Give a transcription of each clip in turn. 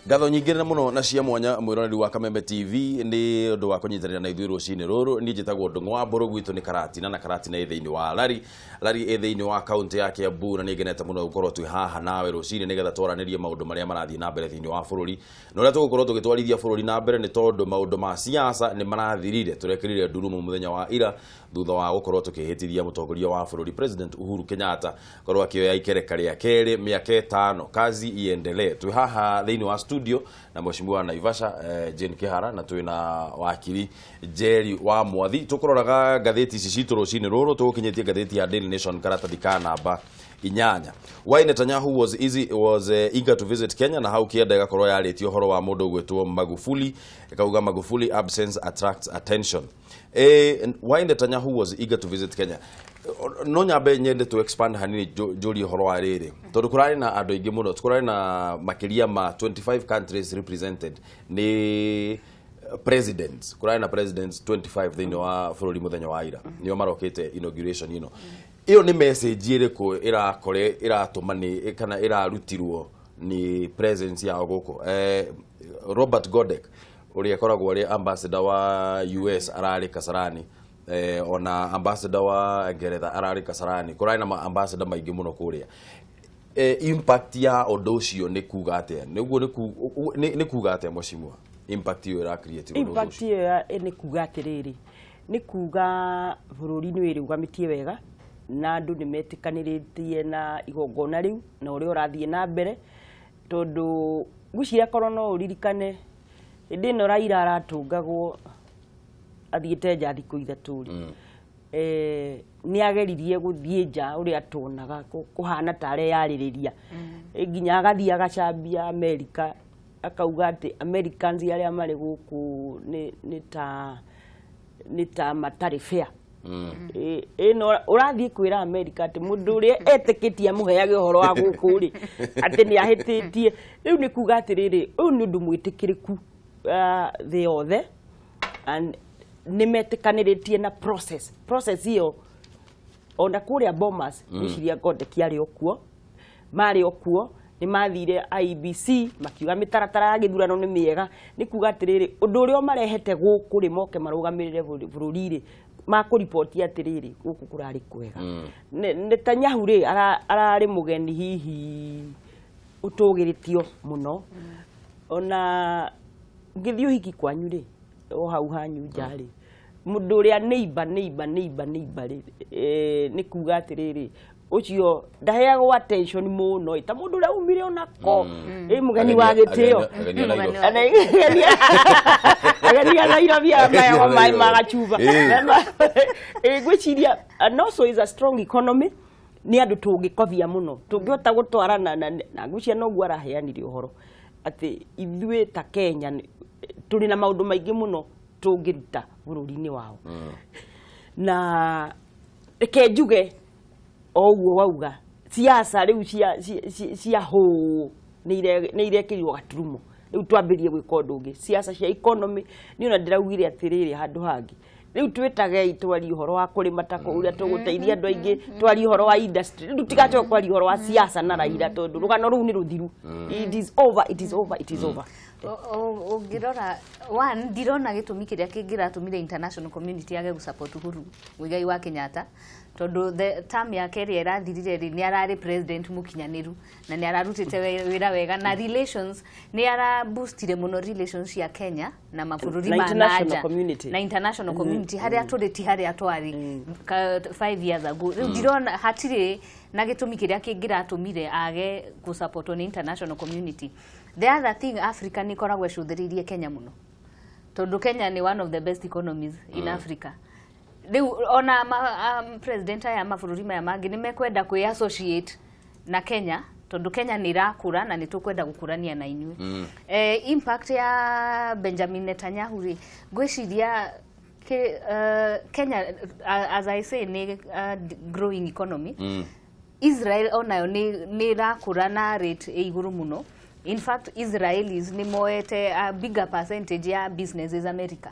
Ngatho nyingĩ na mũno na cia mwanya, mwĩroreri wa Kameme TV, nĩ ũndũ wa kũnyitanĩra na ithuĩ rũcinĩ rũrũ. Niĩ njĩtagwo Ndũng'ũ wa Mbũrũ, gwitũ nĩ Karatina, na Karatina ĩ thĩinĩ wa Lari. Lari ĩ thĩinĩ wa kaũntĩ ya Kiambu, na nĩ ngenete mũno gũkorwo twĩ haha nawe rũcinĩ nĩgetha twaranĩrie maũndũ marĩa marathiĩ na mbere thĩinĩ wa bũrũri na ũrĩa tũgũkorwo tũgĩtwarithia bũrũri na mbere, nĩ tondũ maũndũ ma siasa nĩ marathirire. Tũrekĩrire ndurumu mũthenya wa ira thutha wa gũkorwo tũkĩhĩtithia mũtongoria wa bũrũri, President Uhuru Kenyatta, korwo akĩoya ikereka rĩa kerĩ mĩaka 5. Kazi iendelee. Twĩ haha thĩinĩ wa studio na Mheshimiwa Naivasha Jane Kihara, na twĩ na wakiri Njeri wa Mwathi. Tũkũroraga ngathĩti ici citũ rũcinĩ rũrũ. Tũgũkinyĩtie ngathĩti ya Daily Nation, karatathi ka namba 8, "Why Netanyahu was eager to visit Kenya", na hau kĩenda ĩgakorwo yarĩtie ũhoro wa mũndũ ũgwĩtwo Magufuli, ĩkauga, "Magufuli absence attracts attention". Why Netanyahu was eager to visit Kenya. No nyambe nyende to expand hanini, njũrie ũhoro wa rĩrĩ, tondũ kũrarĩ na andũ aingĩ mũno, kũrarĩ na makĩria ma 25 countries represented nĩ presidents. Kũrarĩ na presidents 25 thĩinĩ wa bũrũri mũthenya wa ira, nĩo marokĩte inauguration ĩno. Ĩyo nĩ message ĩrĩkũ ĩrakore ĩratũma nĩ kana ĩrarutirwo nĩ presence yao gũkũ? Robert Godek, ũrĩa akoragwo arĩ ambassador wa US, ararĩ Kasarani, ona ambassador wa Ngeretha ararĩ Kasarani. Kũrarĩ na ma ambassador maingĩ mũno kũrĩa. Impact ya ũndũ ũcio nĩ kuga atĩa? Nĩguo nĩ kuga atĩa, mheshimiwa, impact ĩyo ĩra create ũndũ Impact ũcio? Ĩyo nĩ kuga atĩrĩrĩ, nĩ kuga bũrũri nĩ wĩrũgamĩtie wega na andũ nĩ metĩkanĩrĩtie na igongona rĩu na ũrĩa ũrathiĩ na mbere, tondũ ngwĩciria korwo no ũririkane hĩndĩ ĩno Raila aratũngagwo athiĩte nja thikũ 3 rĩ, nĩ ageririe gũthiĩ nja ũrĩa tuonaga kũhana ta areyarĩrĩria. Nginya agathiĩ agacambia America, akauga atĩ Americans arĩa marĩ gũkũ nĩ ta matarĩ fair. Ĩno ũrathiĩ kwĩra America atĩ mũndũ ũrĩa etĩkĩtie amũheage ũhoro wa gũkũ rĩ, atĩ nĩ ahĩtĩtie. Rĩu nĩ kuga atĩrĩrĩ, ũyũ nĩ ũndũ mwĩtĩkĩrĩku, thĩ yothe, and nĩ metĩkanĩrĩtie na process ĩyo. Ona kũrĩa Bomas, ngwĩciria Godek arĩ o kuo, marĩ o kuo, nĩ mathire IEBC makiuga mĩtaratara ya gĩthurano nĩ mĩega. Nĩ kuga atĩrĩrĩ, ũndũ ũrĩa ũmarehete gũkũ rĩ, moke marũgamĩrĩre bũrũri rĩ, makũriboti atĩrĩrĩ, gũkũ kũrarĩ kwega. Netanyahu rĩ, ararĩ mũgeni hihi ũtũgĩrĩtio mũno. Ona ngĩthiĩ ũhiki kwanyu rĩ, o hau hanyu nja rĩ, mũndũ ũrĩa neighbor neighbor neighbor neighbor rĩ, nĩ kuga atĩrĩrĩ, ũcio ndaheagwo attention mũno ĩ, ta mũndũ ũrĩa umire onako ĩ mũgeni wa gĩtĩo. Ageni a Nairobi. Ageni a Nairobi aya maheagwo maĩ ma gacuba. Ngwĩciria, and also is a strong economy, nĩ andũ tũngĩkobia mũno, tũngĩhota gũtwarana na ngwĩciria noguo araheanire ũhoro atĩ ithuĩ ta Kenya tũrĩ na maũndũ maingĩ mũno tũngĩruta bũrũri-inĩ wao. Na reke njuge o ũguo wauga, siasa rĩu cia hũũ nĩ irekĩrirwo gaturumo. Rĩu twambĩrie gwĩka ũndũ ũngĩ, siasa cia economy. Niĩ ona ndĩraugire atĩrĩrĩ, handũ hangĩ rĩu twĩtagei twarie ũhoro wa kũrĩma, ta ũrĩa tũgũteithia andũ aingĩ, twarie ũhoro wa industry. Rĩu tutigacoka kwaria ũhoro wa siasa na Raila, tondũ rũgano rũu nĩ rũthiru. It is over, it is over, it is over. Ũngĩrora one, ndirona gĩtũmi kĩrĩa kĩngĩratũmire international community yage gũsupport Uhuru Muigai wa Kenyatta, tondũ the term yake ĩrĩa ĩrathirire rĩ, nĩ ararĩ president mũkinyanĩru na nĩ ararutĩte wĩra wega, na relations nĩ araboostire mũno relations cia Kenya na mabũrũri Na ma international nanja community. Na international community, harĩa tũrĩ ti harĩa twarĩ 5 years ago. Rĩu ndirona hatirĩ na gĩtũmi kĩrĩa kĩngĩratũmire age gũsupportwo nĩ international community. The other thing, Africa nĩ ĩkoragwo ĩcũthĩrĩirie Kenya mũno, tondũ Kenya nĩ one of the best economies in Africa. Rĩu ona president aya mabũrũri maya mangĩ nĩ mekwenda kwĩ associate na Kenya, tondũ Kenya nĩ ĩrakũra na nĩ tũkwenda gũkũrania na inyuĩ. Impact ya Benjamin Netanyahu rĩ, ngwĩciria Kenya, as I say, nĩ growing economy. Israel onayo nĩ ĩrakũra na rate ĩ igũrũ mũno. In fact, Israelis nĩ moete a bigger percentage ya businesses America,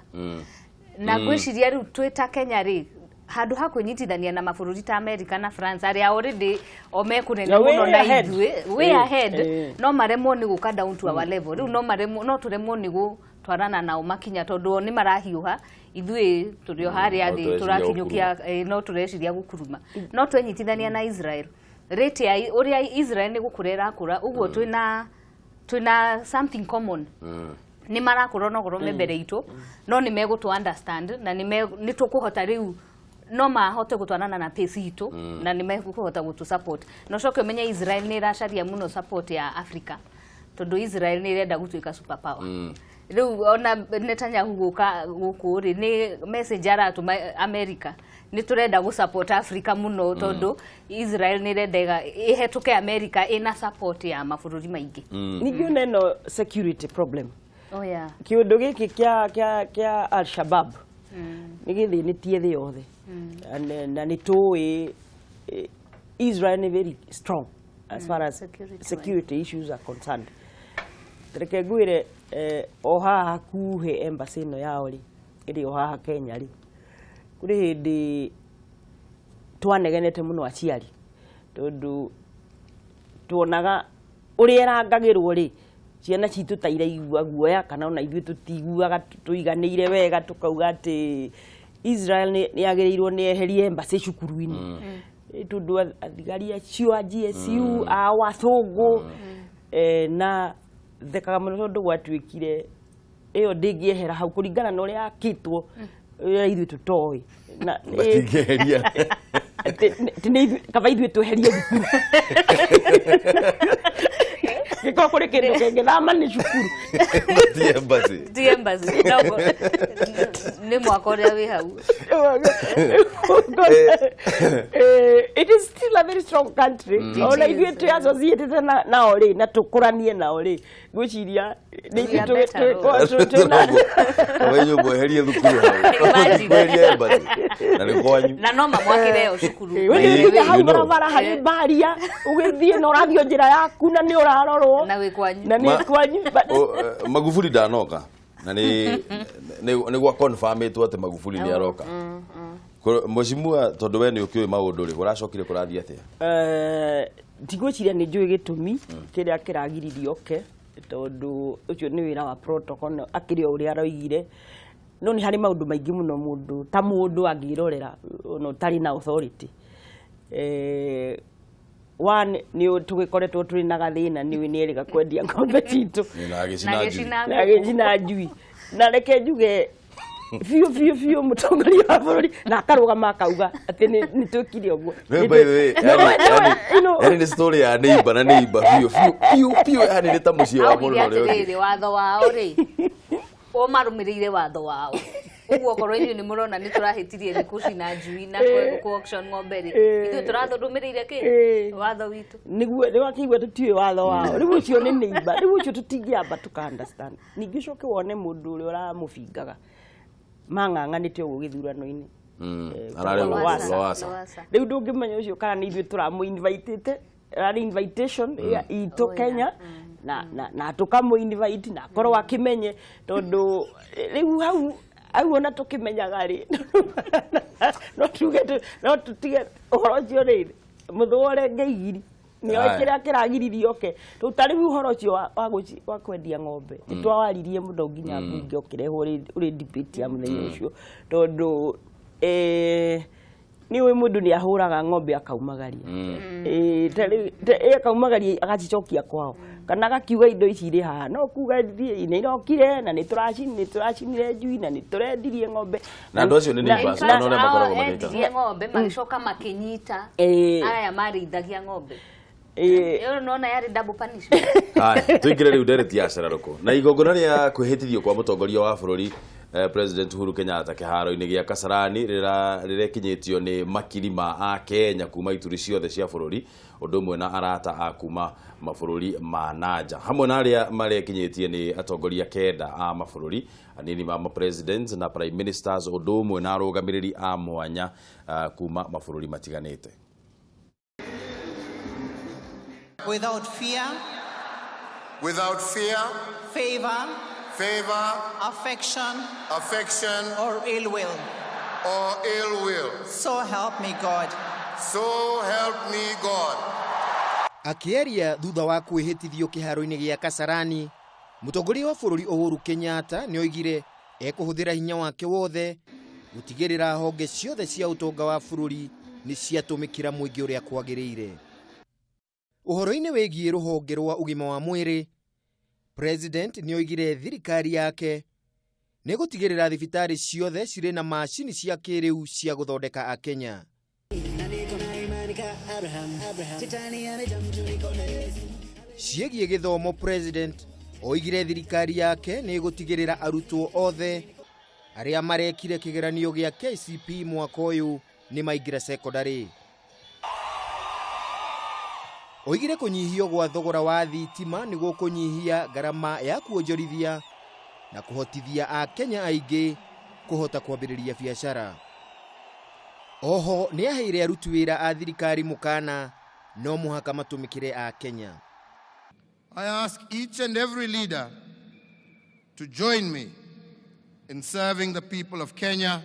na ngwĩciria rĩu twĩ ta Kenya rĩ, Handũ ha kwĩnyitithania na mabũrũri ta America na France, arĩa already o mekũnene Na way mũno na ahead. ithuĩ, way ahead, no maremwo nĩ gũka down to our level. Rĩu no maremwo, no tũremwo nĩ gũtwarana nao makinya, tondũ o nĩ marahiũha, ithuĩ tũrĩ o harĩa No thĩ tũreciria. Tũrakinyũkia, no tũreciria gũkuruma. No twenyitithania na Israel, rate ya ũrĩa Israel nĩ gũkũra ĩrakũra ũguo, twĩna something common. Nĩ marakũra no goro me mbere itũ, no nĩ megũtũ understand na nĩ tũkũhota rĩu, no mahote gũtwarana na pace itũ na nĩ mekũhota gũtũ support. Na ũcoke ũmenye Israel nĩ ĩracaria mũno support ya Africa, tondũ Israel nĩ ĩrenda gũtuĩka super power. Rĩu ona Netanyahu gũka gũkũ rĩ, nĩ message aratũma America, nĩ tũrenda gũ support Africa mũno, tondũ Israel nĩ ĩrenda ĩhetũke America ĩna support ya mabũrũri maingĩ. Ningĩ ona ĩno security problem, Oh, yeah. kĩũndũ gĩkĩ kĩa Al-Shabab nĩ gĩthĩnĩtie thĩ yothe. Na nĩ tũĩ Israel nĩ very strong as far as security. Security issues are concerned. Reke ngwĩre, o haha hakuhĩ embassy ĩno yao rĩ, ĩrĩ o haha Kenya rĩ, kũrĩ hĩndĩ twanegenete mũno aciari, tondũ tuonaga ũrĩa ĩrangagĩrwo rĩ, ciana citũ ta iraigua guoya, kana ona ithuĩ tũtiguaga tũiganĩire wega, tũkauga atĩ Israel nĩ yagĩrĩirwo nĩ eherie embassy cukuru-inĩ. Tondũ athigari acio a GSU a wathũngũ, na thekaga mũno tondũ gwatuĩkire ĩyo ndĩngĩehera hau kũringana na ũrĩa yakĩtwo, ũrĩa ithuĩ tũtoĩ. Na Matingĩeheria. Atĩ nĩ kaba ithuĩ tweherie thukuru, gĩkorwo kũrĩ kĩndũ kĩngĩthama nĩ cukuru. Ti embassy. Ti embassy, no, nĩ mwaka ũrĩa wĩ hau. It is still a very strong country. Ona ithuĩ twĩ associated nao rĩ, na tũkũranie nao rĩ, ngwĩciria nĩ We ithuĩ are better twĩna We nyũmba eherie thukuru hau. Imagine. Kweheria embassy. Na nĩ kwanyu. Na no mamwakĩre ĩyo cukuru. Wĩgĩkinya hau You know. barabara harĩ mbaria, ũgĩthiĩ na ũrathiĩ o njĩra yaku na nĩ ũrarorwo. Na wĩ kwanyu. Na nĩ kwanyu. O, Magufuli ndanoka na nĩ gwa confirmĩtwo atĩ Magufuli nĩ aroka. Mheshimiwa, tondũ we nĩ ũkĩũĩ maũndũ rĩ, kũracokire kũrathiĩ atĩa? Ndigwĩciria nĩ njũĩ gĩtũmi kĩrĩa kĩragiririe oke, tondũ ũcio nĩ wĩra wa protocol na akĩrĩ o ũrĩa aroigire. No nĩ harĩ maũndũ maingĩ mũno mũndũ ta mũndũ angĩrorera ona ũtarĩ na authority. One, nĩ tũgĩkoretwo tũrĩ na gathĩna, nĩ nĩ erĩga kwendia ng'ombe citũ. Na agĩcina Na njui. agĩcina. Na agĩcina njui. Na reke njuge biũ biũ biũ, mũtongoria wa bũrũri na akarũgama akauga atĩ nĩ twĩkire ũguo. No, by the way, No, yani yani nĩ story ya neighbor na neighbor biũ biũ biũ biũ, yani nĩ ta mũciĩ wa mũndũ Augire na ũrĩa ũngĩ. atĩrĩrĩ, watho wao rĩ, o marũmĩrĩire watho wao ũguo. Okorwo inyuĩ nĩ mũrona nĩ tũrahĩtirie nĩ kũcina njui na kũ auction ng'ombe rĩ, ithuĩ tũrathũrũmĩrĩire kĩ watho witũ. Nĩguo nĩ wakĩigua tũtiũĩ watho wao. Rĩu ũcio nĩ neighbor, rĩu ũcio tũtingĩamba tũka understand. Ningĩ ũcoke wone mũndũ ũrĩa ũramũbingaga mang'ang'anĩte ũguo gĩthurano-inĩ. Ararĩ Lowassa. Lowassa. Lowassa. Rĩu ndũngĩmenya ũcio kana nĩ ithuĩ tũramũ-invitĩte, arĩ invitation ya itũ Oh, yeah. Kenya na tũkamũ invite na akorwo akĩmenye, tondũ rĩu hau hau ona tũkĩmenyaga rĩ, no tuge no tũtige ũhoro ũcio rĩ, mũthũore ngeigiri nĩoĩ Aya. kĩrĩa kĩragiririe oke. Rĩu ta rĩu ũhoro ũcio wa kwendia ng'ombe nĩ twawaririe mũno nginya mbunge ũkĩrehwo ũrĩ debate ya mũthenya ũcio, tondũ nĩ ũĩ mũndũ nĩ ahũraga ng'ombe akaumagaria. Ta rĩu akaumagaria agacicokia kwao, kana agakiuga indo ici irĩ haha, no kuga thiĩ nĩ irokire na nĩ tũracinire njui na nĩ tũrendirie ng'ombe. Na andũ acio nĩ neighbors, In fact, ona ũrĩa makoragwo hao magĩka. endirie ng'ombe magĩcoka makĩnyita aya marĩithagia ng'ombe. Ĩyo nona yarĩ double punishment. Haya, tũingĩre rĩu ndereti ya cararũkũ na igongona rĩa kwĩhĩtithio kwa mũtongoria wa bũrũri, President Uhuru Kenyatta, kĩharo-inĩ gĩa Kasarani rĩrekinyĩtio nĩ makiri ma akenya kuma ituri ciothe cia bũrũri, ũndũ ũmwe na arata a kuma mabũrũri ma nanja. Hamwe na arĩa marekinyĩtie nĩ atongoria kenda a mabũrũri, anini ma presidents na prime ministers, ũndũ ũmwe na arũgamĩrĩri a mwanya kuma mabũrũri matiganĩte. Without fear, without fear, favor, favor, affection, affection, or ill will. or ill will. So help me God. So help me God. Akĩaria thutha wa kwĩhĩtithio kĩharo-inĩ gĩa Kasarani, mũtongoria wa bũrũri Uhuru Kenyatta nĩ oigire ekũhũthĩra hinya wake wothe gũtigĩrĩra honge ciothe cia ũtonga wa bũrũri nĩ ciatũmĩkĩra mũingĩ ũrĩa kwagĩrĩire. Ũhoro-inĩ wĩgiĩ rũhonge rwa ũgima wa mwĩrĩ, President nĩ oigire thirikari yake nĩ gũtigĩrĩra thibitarĩ ciothe cirĩ na macini cia kĩrĩu cia gũthondeka Akenya. Ciĩgiĩ gĩthomo, President oigire thirikari yake nĩ ĩgũtigĩrĩra arutwo othe arĩa marekire kĩgeranio gĩa KCPE mwaka ũyũ nĩ maingĩra secondary. Oigire kũnyihio gwa thogora wa thitima nĩ gũkũnyihia ngarama ya kuonjorithia na kũhotithia Akenya aingĩ kũhota kwambĩrĩria biacara. Oho nĩ aheire aruti wĩra a thirikari mũkana no mũhaka matũmĩkĩre Akenya. I ask each and every leader to join me in serving the people of Kenya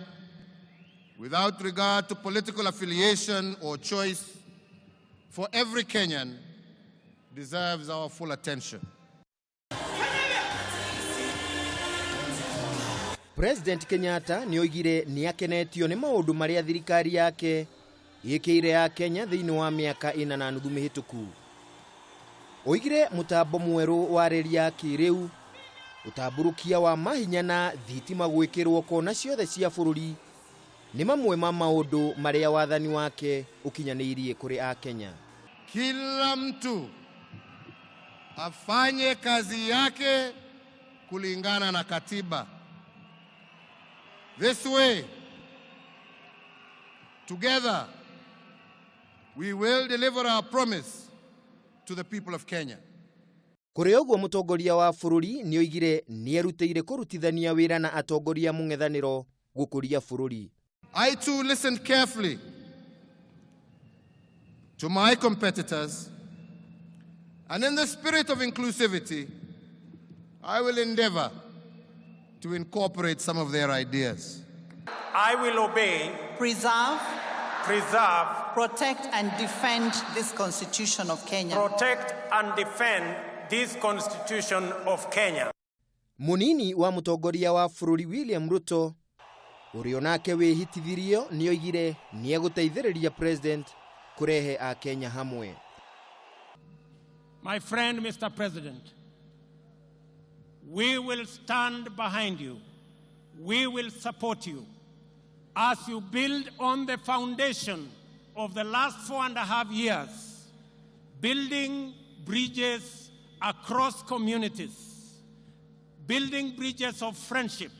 without regard to political affiliation or choice, for every Kenyan deserves our full attention. President Kenyatta nĩ oigire nĩ akenetio nĩ maũndũ marĩa thirikari yake ĩkĩire ya Kenya thĩinĩ wa mĩaka 4.5 mĩhĩtũku. Oigire mũtambo mwerũ wa reri ya kĩrĩu, ũtambũrũkia wa mahinya na thitima gwĩkĩrwo kona ciothe cia bũrũri nĩ mamwe ma maũndũ marĩa wathani wake ũkinyanĩirie kũrĩ Akenya. Kila mtu afanye kazi yake kulingana na katiba. This way, together, we will deliver our promise to the people of Kenya. Kũrĩ ũguo mũtongoria wa bũrũri nĩ oigire nĩ erutĩire kũrutithania wĩra na atongoria mũng'ethanĩro gũkũria bũrũri. I too listened carefully to my competitors, and in the spirit of inclusivity, I will endeavor to incorporate some of their ideas. I will obey, preserve, protect and defend this Constitution of Kenya. Protect and defend this Constitution of Kenya. Munini wa mũtongoria wa bũrũri William Ruto ũrĩa onake wĩhĩtithirio nĩ oigire nĩ egũteithĩrĩria President kũrehe Akenya hamwe. My friend, Mr. President, we will stand behind you. We will support you as you build on the foundation of the last 4.5 years, building bridges across communities, building bridges of friendship,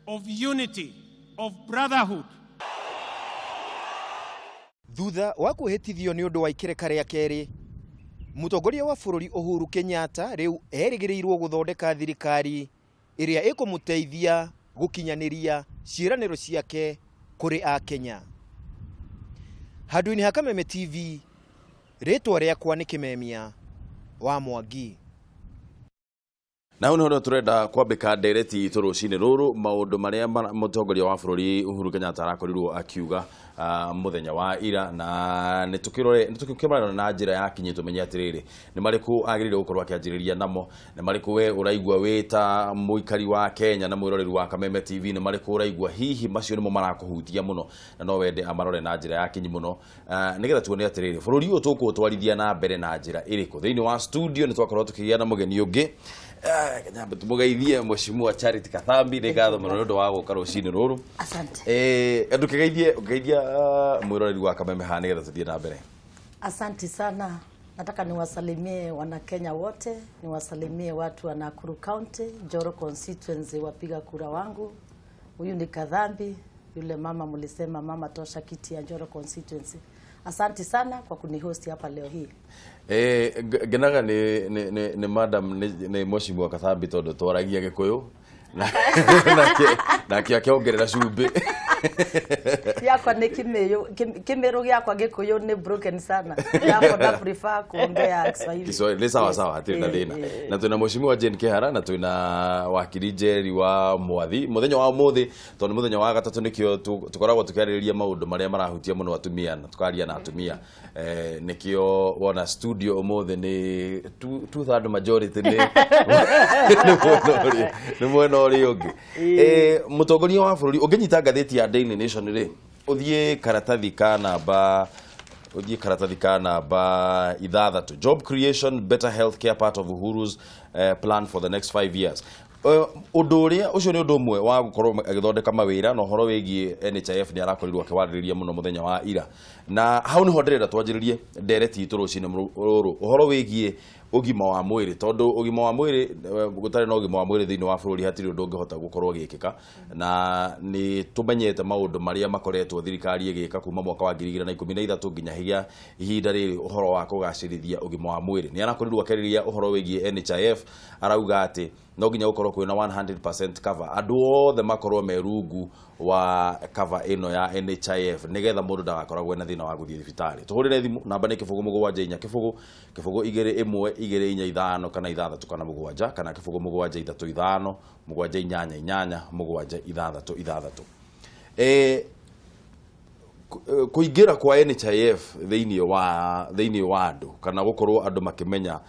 of unity, of brotherhood. Thutha wa kwĩhĩtithio nĩ ũndũ wa ikereka rĩa kerĩ, mũtongoria wa bũrũri Uhuru Kenyatta rĩu erĩgĩrĩirwo gũthondeka thirikari ĩrĩa ĩkũmũteithia gũkinyanĩria ciĩranĩro ciake kũrĩ Akenya. Handũ-inĩ ha Kameme TV, rĩtwa rĩakwa nĩ Kĩmemia wa Mwangi. Na hau nĩho tũrenda kwambĩka ndereti itũ rũcinĩ rũrũ maũndũ marĩa mũtongoria wa bũrũri Uhuru Kenyatta arakorirwo akiuga mũthenya wa ira, na nĩ tũkĩmarora na njĩra ya kinyi tũmenye atĩrĩrĩ nĩ marĩkũ agĩrĩire gũkorwo akĩanjĩrĩria namo, nĩ marĩkũ we ũraigua wĩ ta mũikari wa Kenya na mwĩroreri wa Kameme TV, nĩ marĩkũ ũraigua hihi macio nĩmo marakũhutia mũno na no wende amarore na njĩra ya kinyi mũno, nĩgetha tuone atĩrĩrĩ bũrũri ũyũ tũkũũtwarithia na mbere na njĩra ĩrĩkũ. Thĩinĩ wa studio nĩ twakorwo tũkĩgĩa na mũgeni ũngĩ. Nyambe tumugeithie Mheshimiwa Charity Kathambi, nĩ ngatho mũno nĩ ũndũ wa gũka rũcinĩ rũrũ. Asante. Ndũkĩgeithie ũgeithia mwĩroreri wa Kameme haha nĩgetha tũthiĩ na mbere. Asante sana. Nataka niwasalimie wana Kenya wote, niwasalimie watu wa Nakuru County, Njoro constituency, wapiga kura wangu. Huyu ni Kathambi, yule mama mlisema mama tosha kiti ya Njoro constituency. Asante sana kwa kunihosti hapa leo hii. Ngenaga ni madam ni Mheshimiwa Kathambi tondu twaragia Gikuyu na akĩongerera cumbĩ. Yakwa nĩ Kimiru gĩakwa Gĩkũyũ nĩ broken sana. Yakwa na prefer kuongea Kiswahili. Kiswahili nĩ sawa sawa, hatirĩ na thĩna. Na twĩna Mheshimiwa Jane Kihara na twĩna wakiri Njeri wa Mwathi. Mũthenya wa ũmũthĩ, tondũ nĩ mũthenya wa gatatũ, nĩkĩo tũkoragwo tũkĩarĩrĩria maũndũ marĩa marahutia mũno atumia na tukaria na atumia. Nĩkĩo wona studio ũmũthĩ nĩ two third majority nĩ mwena ũrĩa ũngĩ. Mũtongoria wa bũrũri, ũngĩnyita ngathĩti ya Daily Nation rĩ, ũthiĩ karatathi ka namba 6, job creation, better health care, part of Uhuru's plan for the next 5 years. Ũndũ ũrĩa ũcio nĩ ũndũ ũmwe wa gũkorwo agĩthondeka mawĩra, na ũhoro wĩgiĩ NHIF nĩ arakorirwo akĩwarĩrĩria mũno mũthenya wa ira, na hau nĩho ndĩrenda twanjĩrĩrie ndereti itũ rũcinĩ rũrũ, ũhoro wĩgiĩ ũgima wa mwĩrĩ, tondũ ũgima wa mwĩrĩ, gũtarĩ na ũgima wa mwĩrĩ thĩinĩ wa bũrũri hatirĩ ũndũ ũngĩhota gũkorwo ũgĩkĩka. Na nĩ tũmenyete maũndũ marĩa makoretwo thirikari ĩgĩka kuma mwaka wa 2013 nginya higa ihinda rĩrĩ, ũhoro wa kũgacĩrithia ũgima wa mwĩrĩ. Nĩ arakorirwo akĩarĩrĩria ũhoro wĩgiĩ NHIF, arauga atĩ no nginya gũkorwo kwĩna 100% cover, andũ othe makorwo me rungu wa cover ĩno ya NHIF, nĩgetha mũndũ ndagakoragwo na thĩna wa gũthiĩ thibitarĩ. Tũhũrĩre thimũ, namba nĩ 07400 214 5 kana 6 kana 7, kana 0735 788 766. Kũingĩra kwa NHIF thĩinĩ wa andũ, kana gũkorwo andũ makĩmenya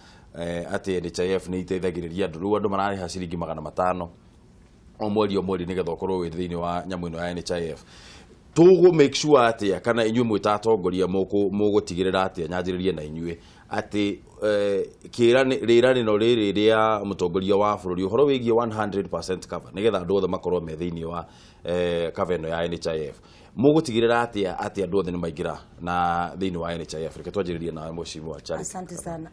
atĩ NHIF nĩ iteithagĩrĩria andũ, rĩu andũ mararĩha ciringi 500 o mweri o mweri nĩgetha ũkorwo wĩ thĩinĩ wa nyamũ ĩno ya NHIF. Tũgũ make sure atĩa, kana inyuĩ mwĩ ta atongoria mũgũtigĩrĩra atĩa, nyanjĩrĩrie na inyuĩ, atĩ rĩranĩro rĩrĩ rĩa mũtongoria wa bũrũri, ũhoro wĩgiĩ 100% cover, nĩgetha andũ othe makorwo me thĩinĩ wa cover ĩno ya NHIF, mũgũtigĩrĩra atĩa atĩ andũ othe nĩ maingĩra na thĩinĩ wa NHIF? Reke twanjĩrĩrie nawe, Mheshimiwa Charity. Asante sana.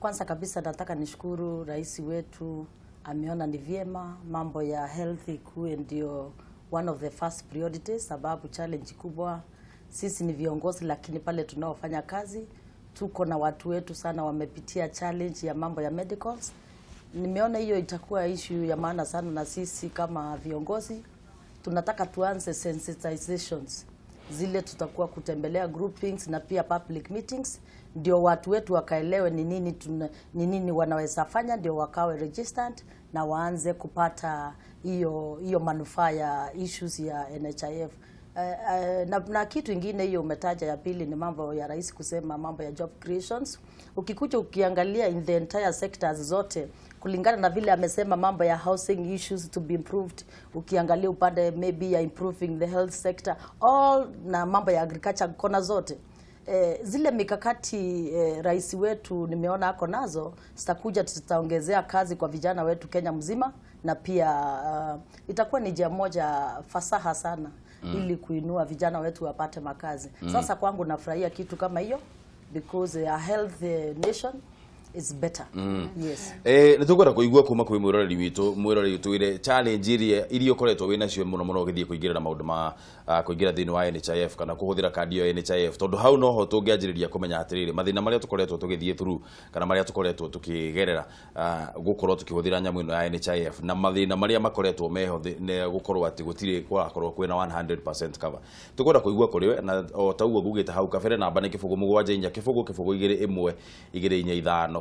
Kwanza kabisa nataka nishukuru rais wetu, ameona ni vyema mambo ya health ikuwe ndio one of the first priorities, sababu challenge kubwa sisi ni viongozi, lakini pale tunaofanya kazi tuko na watu wetu sana wamepitia challenge ya mambo ya medicals. Nimeona hiyo itakuwa issue ya maana sana, na sisi kama viongozi tunataka tuanze sensitizations zile tutakuwa kutembelea groupings na pia public meetings, ndio watu wetu wakaelewe ni nini wanaweza fanya, ndio wakawe registered na waanze kupata hiyo hiyo manufaa ya issues ya NHIF. Na kitu ingine hiyo umetaja ya pili ni mambo ya rais kusema mambo ya job creations. Ukikuja ukiangalia in the entire sectors zote, kulingana na vile amesema mambo ya housing issues to be improved, ukiangalia upande maybe ya improving the health sector all na mambo ya agriculture kona zote, zile mikakati rais wetu nimeona ako nazo zitakuja, tutaongezea kazi kwa vijana wetu Kenya mzima, na pia itakuwa ni njia moja fasaha sana ili kuinua vijana wetu wapate makazi. Sasa kwangu nafurahia kitu kama hiyo because a health nation is better. Yes. Nĩ tũkwenda kũigua kuma kwĩ mwĩroreri witũ, mwĩroreri twĩre challenge iria ũkoretwo wĩ nacio mũno mũno ũgĩthiĩ kũingĩrĩra maũndũ ma kũingĩra thĩinĩ wa NHIF kana kũhũthĩra kandi ĩyo ya NHIF, tondũ hau noho tũngĩanjĩrĩria kũmenya atĩrĩrĩ, mathĩna marĩa tũkoretwo tũgĩthiĩ through kana marĩa tũkoretwo tũkĩgerera gũkorwo tũkĩhũthĩra nyamũ ĩno ya NHIF, na mathĩna marĩa makoretwo meho nĩ gũkorwo atĩ gũtirĩ kũrakorwo kwĩna 100% cover. Tũkwenda kũigua kũrĩ we, na o ta ũguo ngugĩte hau kabere, namba nĩ 07400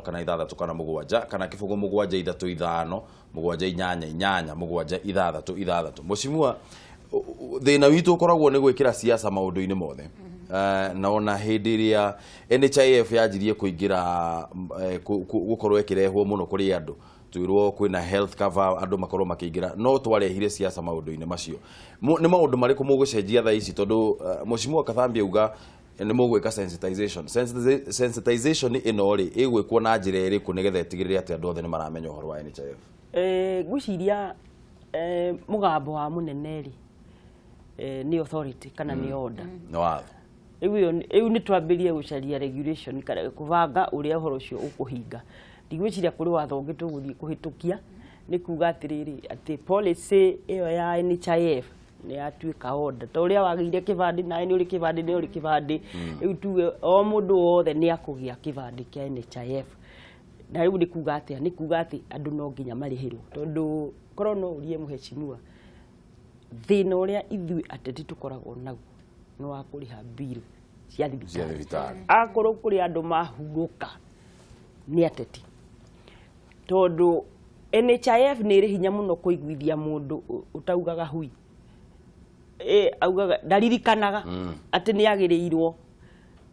221 245 kana 6 kana 7, kana 0735 788 766. Mheshimiwa, thĩna witũ ũkoragwo nĩ gwĩkĩra siasa maũndũ-inĩ mothe. Na ona hĩndĩ ĩrĩa NHIF yanjirie kũingĩra gũkorwo ĩkĩrehwo mũno kũrĩ andũ, twĩrwo kwĩna health cover, andũ makorwo makĩingĩra, no twarehire siasa maũndũ-inĩ macio. Nĩ maũndũ marĩkũ mũgũcenjia thaa ici, tondũ Mheshimiwa Kathambi auga nĩ mũgwĩka sensitization? Sensitization ĩno rĩ, ĩgwĩkwo na njĩra ĩrĩkũ nĩgetha ĩtigĩrĩre atĩ andũ othe nĩ maramenya ũhoro wa NHIF? Ngwĩciria mũgambo wa mũnene rĩ, nĩ authority kana nĩ order. Nĩ watho. Rĩu nĩ twambĩrie gũcaria regulation kana kũbanga ũrĩa ũhoro ũcio ũkũhinga. Ndigwĩciria kũrĩ watho ũngĩ tũgũthiĩ kũhĩtũkia, nĩ kuga atĩrĩrĩ, atĩ policy ĩyo ya NHIF nĩ yatuĩka order, ta ũrĩa wagĩire kĩbandĩ, nawe nĩ ũrĩ kĩbandĩ, nĩ ũrĩ kĩbandĩ. Rĩu tuge o mũndũ wothe nĩ akũgĩa kĩbandĩ kĩa NHIF. Na rĩu nĩ kuga atĩa? Nĩ kuga atĩ andũ no nginya marĩhĩrwo, tondũ korwo no ũrie mũhecimiwa Thĩna ũrĩa ithuĩ ateti tũkoragwo naguo nĩ wa kũrĩha bill cia Cia thibitarĩ. thibitarĩ. Akorwo kũrĩ andũ mahurũka nĩ ateti, tondũ NHIF nĩ ĩrĩ hinya mũno kũiguithia mũndũ ũtaugaga hui. Augaga ndaririkanaga atĩ nĩ agĩrĩirwo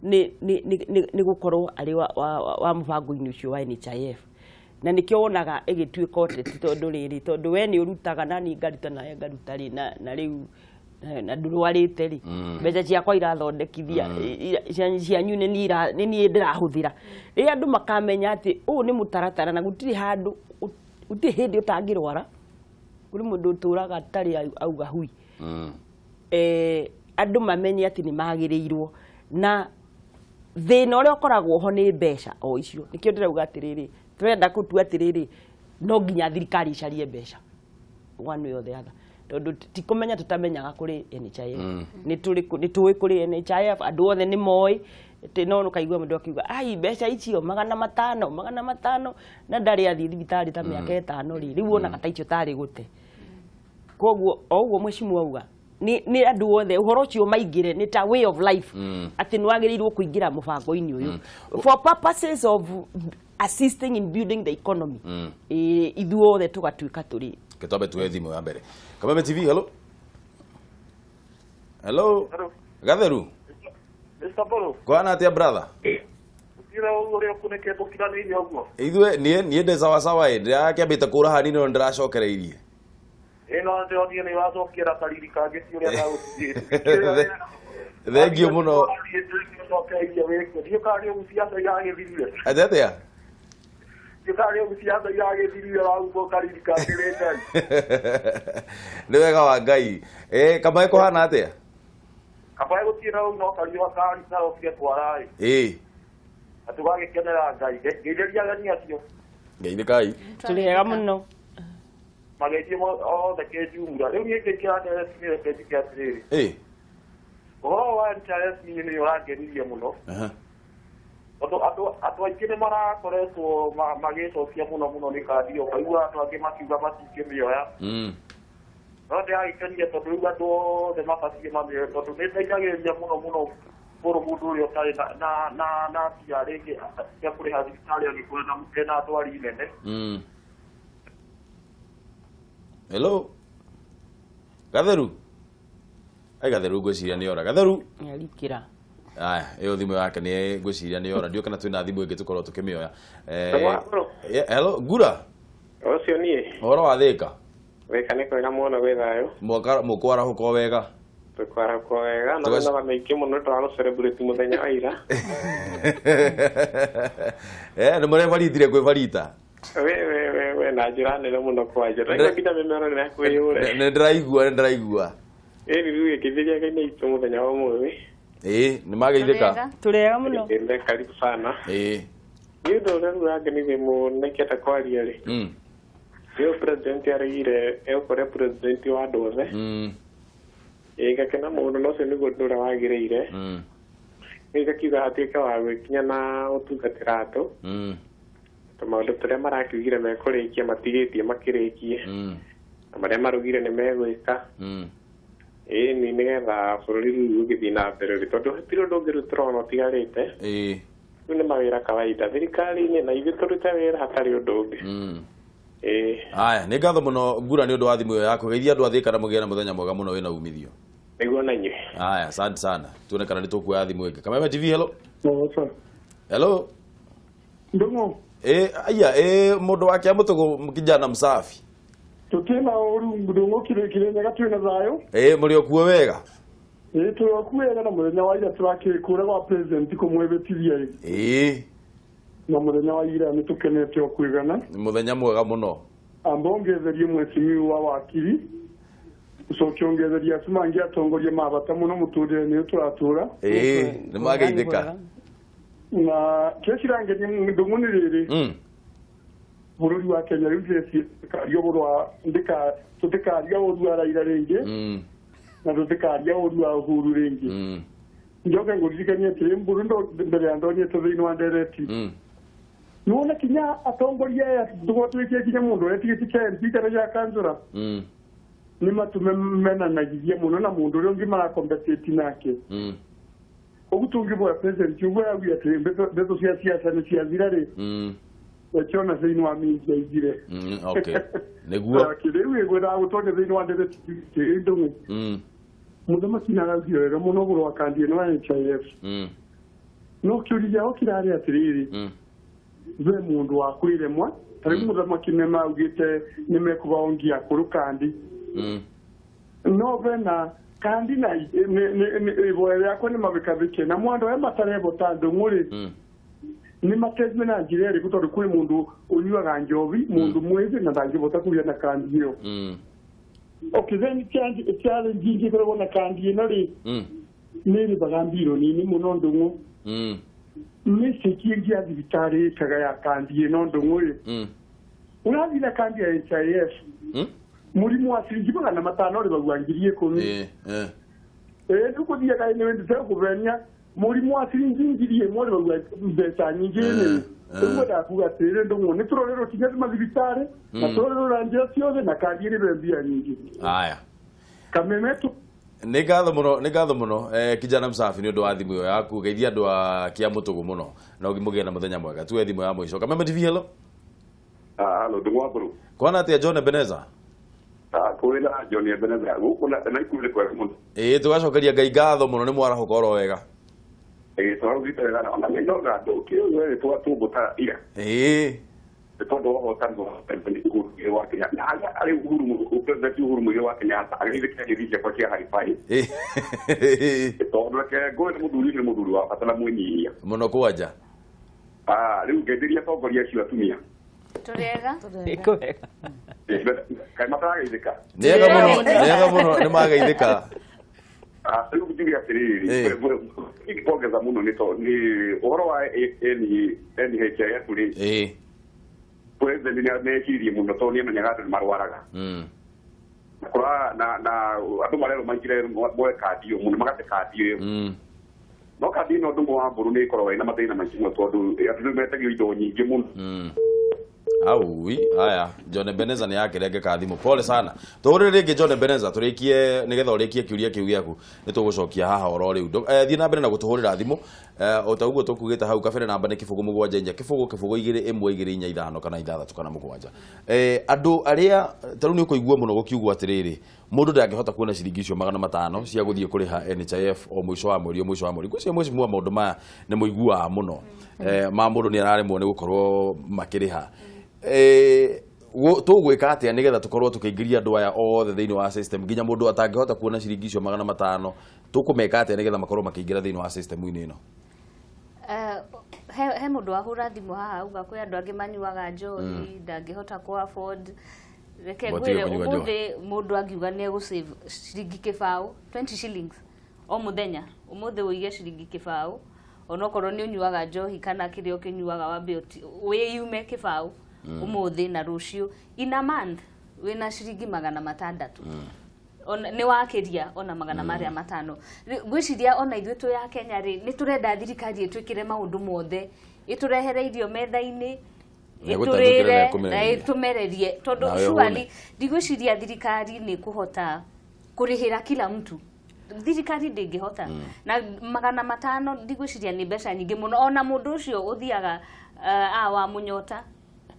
nĩ gũkorwo arĩ wa mũbango-inĩ ũcio wa NHIF, na nĩkĩo wonaga ĩgĩtuĩka ũteti, tondũ rĩrĩ, tondũ we nĩ ũrutaga na niĩ ngaruta nawe ngaruta rĩ, na rĩu na ndũrwarĩte rĩ, mbeca ciakwa irathondekithia cianyu nĩ niĩ ndĩrahũthĩra. Rĩrĩa andũ makamenya atĩ ũũ nĩ mũtaratara na gũtirĩ handũ gũtirĩ hĩndĩ ũtangĩrwara, kũrĩ mũndũ ũtũraga atarĩ auga hui. Andũ mamenye atĩ nĩ magĩrĩirwo, na thĩna ũrĩa ũkoragwo ho nĩ mbeca o icio. Nĩkĩo ndĩrauga atĩrĩrĩ, tũrenda gũtua atĩrĩrĩ, no nginya thirikari icarie mbeca one way or the other, tondũ ti kũmenya tũtamenyaga kũrĩ NHIF. Nĩ tũĩ kũrĩ NHIF, andũ othe nĩ moĩ atĩ, no ũkaigua mũndũ akiuga ai mbeca icio 500 500, na ndarĩ athiĩ thibitarĩ ta mĩaka 5 rĩ, rĩu wonaga ta icio tarĩ gũte. Koguo o ũguo mheshimiwa auga, nĩ andũ othe ũhoro ũcio maingĩre, nĩ ta way of life, atĩ nĩ wagĩrĩirwo kũingĩra mũbango-inĩ ũyũ for purposes of assisting in building the economy. Ithuothe tũgatuĩka tũrĩ Kĩtwambe tuoe thimũ ya mbere. Kameme TV, hello, hello. Hello. Gatheru. Mr. Bolo, Kwana atĩa, brother? Gũtirĩ ũrĩa ũkunĩkĩtwo ũkiranĩirie ũguo. Ithuĩ niĩ ndĩ sawasawa, ĩ ndĩrakĩambĩte kũra hanini no ndĩracokereirie. Ĩno ndĩronire nĩ ũracokia na kariri kangĩ, ti ũrĩa ndagũtigĩte. Thank you mũno. Ũcokeirie wĩkũ. Ndiũ kana nĩ ũguo ciaca iragĩthirire. Atĩ atĩa? Ndiũ kana nĩ ũguo ciaca iragĩthirire ũrarutwo kariri kangĩ nĩ Ngai. Nĩ wega wa Ngai. Kamaĩ kũhana atĩa? Kabae gũtirĩ na ũguo, no kariũa kari karokire kwara ĩ. Na tũgagĩkenera Ngai. Ngeithĩria ageni acio. Ngeithĩkai. Tũrĩ hega mũno. Mageithie othe kĩnjumura. Rĩu niĩ ngĩingĩra ndereti nĩ reke njuge atĩrĩrĩ. Ũhoro wa NHIF niĩ nĩ ũrangenirie mũno. Tondũ andũ aingĩ nĩ marakoretwo magĩcokia mũno mũno nĩ kandi ĩyo, ũkaigua andũ angĩ makiuga matingĩmĩoya. No ndĩragĩkenia tondũ rĩu andũ othe mabatiĩ mamĩoe, tondũ nĩ ĩteithagĩrĩria mũno mũno kũrũ mũndũ ũrĩa ũtarĩ na mbia rĩngĩ cia kũrĩha thibitarĩ angĩkorwo ena ndwari nene. Hello, Gatheru. Ai, Gatheru, ngwĩciria nĩ ora Gatheru. Nĩarikĩra. Aya, ĩyo thimũ yake nĩ ngwĩciria nĩ ora. Ndiũ kana twĩna thimũ ĩngĩ tũkorwo tũkĩmĩoya. Hello. Hello, Ngura. Ũcio niĩ. Ũhoro wa Thĩka? Wĩka nĩ kwega mũno, gwĩ thayũ. Mwaka mũkwarahũka wega? Tũkwarahũka wega na mĩnoga mĩingĩ mũno tũragũ celebrate mũthenya wa ira. Nĩ mũrebaritire kwĩbarita? We we we we, na njĩra nene mũno kwanja. Ndaigua nginya mĩmero nĩ yakwĩyũre. Nĩ ndĩraigua, nĩ ndĩraigua. Ĩni rĩu ĩngĩthĩria Ngai itũ mũthenya wa ũmũthĩ. Ĩĩ, nĩ mageithĩka. Tũrĩ ega mũno. Ĩndĩ karibu sana. Nĩ ũndũ ũrĩa rĩu ũrangenirie mũno ingĩenda kwaria rĩ. Nĩ president aregire egũkorwo president wa andũ othe. Ĩĩ, ngakena mũno, na ũcio nĩguo ũndũ ũrĩa wagĩrĩire. Nĩ ngakiuga atuĩke wa gwĩkinya na gũtungatĩra andũ. Tũmaũndũ tũrĩa marakiugire mekũrĩkia matigĩtie makĩrĩkie. Na marĩa marugire nĩ megwĩka. Ĩĩ nĩ nĩgetha bũrũri rĩu ũgĩthiĩ na mbere rĩ, tondũ hatirĩ ũndũ ũngĩ rĩu tũrona ũtigarĩte. Rĩu nĩ mawĩra kawaida thirikari-inĩ, na ithuĩ tũrute wĩra hatarĩ ũndũ ũngĩ. Ĩĩ. Aya, nĩ ngatho mũno, Ngura, nĩ ũndũ wa thimũ ĩyo yaku. Geithia andũ a Thĩka na mũgĩe na mũthenya mwega mũno wĩna umithio. Nĩguo na inyuĩ. Aya, asante sana. Tuone kana nĩ tũkuoya thimũ ĩngĩ. Kameme TV, hello. Hello. Ndung'u. Aya, mũndũ wa Kĩamũtũgũ, kijana msafi. Tũtĩna ũru, Ndung'u, Kirinyaga twĩna thayũ. Mũrĩ o kuo wega? Ĩĩ, tũrĩ o kuo wega, na mũthenya wa ira tũrakĩrĩ gwa president kũmwĩhĩtithia ĩ. Na mũthenya wa ira nĩ tũkenete o kwĩgana. Nĩ mũthenya mwega mũno. Amba ongetherie mheshimiwa wa wakiri, ũcoke ongetherie acio mangĩ atongoria ma bata mũno mũtũrĩre nĩ tũratũra. Ĩĩ, nĩ mageithĩka. Na kĩrĩa cirangenia Ndung'u nĩ rĩrĩ, bũrũri wa Kenya rĩu ndĩreciria ũhoro wa tũtikaria ũru wa Raila rĩngĩ, na tũtikaria ũru wa Uhuru rĩngĩ. Njoke ngũririkanie atĩrĩ, mbũrũ mbere ya ndonyete thĩinĩ wa ndereti, nĩwona kinya atongoria aya ndũgwatwĩkie kinya mũndũ ũrĩa tigĩti kĩa MP kana gĩa kanjũra. Nĩ matume menanagirie mũno na mũndũ ũrĩa ũngĩ marakompetĩti nake. Ũguo tũngĩboya president ũguo yauge atĩ ndeto cia siasa nĩ ciathira rĩ, ekiona thĩinĩ wa media ithire. Okay, nĩguo. Rĩu ĩgwendaga gũtonya thĩinĩ wa ndeto ndũng'ũ. Mũthamaki nĩ araugire wega mũno ũhoro wa kandi ĩno ya NHIF. No kĩũria gĩao kĩrarĩ atĩrĩrĩ, ve mũndũ wa kwĩremwa ta rĩu mũthamaki nĩ maugĩte nĩ mekũbaongia akũrũ kandi. No vena kandi na ivoya rĩakwa nĩ mabĩkabĩke na mwandũ arĩa matarebota ndũng'ũ rĩ, nĩ mateithio na njĩra ĩrĩkũ tondũ kwĩ mũndũ ũnyuaga njobi, mũndũ mwĩthĩ na ndangĩbota kũgĩa na kandi ĩyo. Okay, then challenge ingĩ ĩkoragwo na kandi ĩno rĩ, nĩ ĩrĩbaga mbirũ nini mũno ndũng'ũ. Mistake ĩngĩ ya thibitarĩ ĩkaga ya kandi ĩno ndũng'ũ rĩ, ũrathiĩ na kandi ya NHIF, mũrimũ wa ciringi 500 ũrĩbagua 10,000. Rĩu kũthiaga nĩ wendete kũvenia mũrimũ wa ciringi 1,000 ũrĩbagua mbeca nyingĩ nĩ. Rĩu ngwendaga kuga atĩrĩrĩ ndũng'ũ, nĩ tũrorerwo kinya mathibitarĩ na tũrorerwo na njĩra ciothe na kandi ĩrĩbe mbia nyingĩ. Aya. Kameme tu. Nĩ ngatho mũno, nĩ ngatho mũno kijana msafi nĩ ũndũ wa thimũ ĩyo yaku. Geithia andũ a Kĩamũtũgũ mũno na ũgĩmũgĩe na mũthenya mwega. Tuwe thimũ ya mũico. Kameme TV, hello. Hello, ndũng'ũ wa Mbũrũ. Kwana atĩa John Ebeneza? Kwĩna John Ebeneza gũkũ na Ikuru nĩ kwega mũno. Ĩĩ, tũgacokeria Ngai ngatho mũno nĩ mwarahũka oro wega. Ĩĩ, twarugĩte wega ona nĩ ndoga ndũkĩ we twatũmbũta ira. Ĩĩ. Nĩ tondũ wa ũhotani wa President Uhuru Muigai wa Kenyatta. Na harĩa arĩ Uhuru, President Uhuru Muigai wa Kenyatta agĩthĩkĩra gĩthiĩ gĩakwa kĩa hi-fi. Tondũ reke ngũĩ nĩ mũthuri nĩ mũthuri wa bata na mwĩnyihia. Mũno kwanja. Rĩu ngeithĩria atongoria acio atumia. Tũrĩega? Nĩ kwega. Kaĩ matarageithĩka? Nĩega mũno, nĩega mũno, nĩ mageithĩka. Rĩu njuge atĩrĩrĩ, ingĩpongeza mũno nĩ tondũ nĩ ũhoro wa NHIF rĩ, president nĩ mecirie mũno tondũ nĩ amenyaga andũ nĩ marwaraga. Na andũ marerwo maingĩre moe kandi ĩyo mũno, magate kandi ĩyo. No kandi ĩno ndũng'ũ wa Mbũrũ nĩ ĩkoragwo ĩna mathĩna maingĩ mũno tondũ andũ nĩ metagio indo nyingĩ mũno. Aui, haya, John Ebeneza nĩ yakĩrengeka thimũ. Pole sana. Tũhũrĩre rĩngĩ John Ebeneza tũrĩkie nĩgetha ũrĩkie kĩũria kĩu gĩaku nĩ tũgũcokia haha oro rĩu. Thiĩ na mbere na gũtũhũrĩra thimũ. O ta ũguo tũkugĩte hau kabere namba nĩ 0 7 4 0 0 2 1 2 4 5 kana 6 kana 7. Andũ arĩa ta rĩu nĩ ũkũigua mũno gũkiugwo atĩrĩrĩ, mũndũ ndangĩhota kuona ciringi icio 500 cia gũthiĩ kũrĩha NHIF o mũico wa mweri o mũico wa mweri. Ngwĩciria mheshimiwa maũndũ maya nĩ mũiguaga mũno. Ma mũndũ nĩ araremwo nĩ gũkorwo makĩrĩha. Tũgwĩka atĩa nĩgetha tũkorwo tũkĩingĩria andũ aya othe thĩinĩ wa system nginya mũndũ atangĩhota kuona ciringi icio 500 tũkũmeka atĩa nĩgetha makorwo makĩingĩra thĩinĩ wa system-inĩ ĩno? He mũndũ wahũra thimũ haha auga kwĩ andũ angĩ manyuaga njohi ndangĩhota kũ afford. Reke ngwĩre ũmũthĩ mũndũ angiuga nĩ egũ save ciringi 0 20 shillings o mũthenya, ũmũthĩ ũige ciringi 0 onokorwo nĩ ũnyuaga njohi kana kĩrĩa ũkĩnyuaga wambe wĩyume 0 ũmũthĩ na rũciũ, in a month wĩna ciringi 600. Nĩ wakĩria ona 500. Ngwĩciria ona ithuĩ twĩ ya Kenya rĩ, nĩ tũrenda thirikari ĩtwĩkĩre maũndũ mothe, ĩtũrehere irio metha-inĩ, ĩtũrĩre na ĩtũmererie, tondũ surely ndigwĩciria thirikari nĩ kũhota kũrĩhĩra kila mtu. Thirikari ndĩngĩhota. Na 500 ndigwĩciria nĩ mbeca nyingĩ mũno. Ona mũndũ ũcio ũthiaga wa mũnyota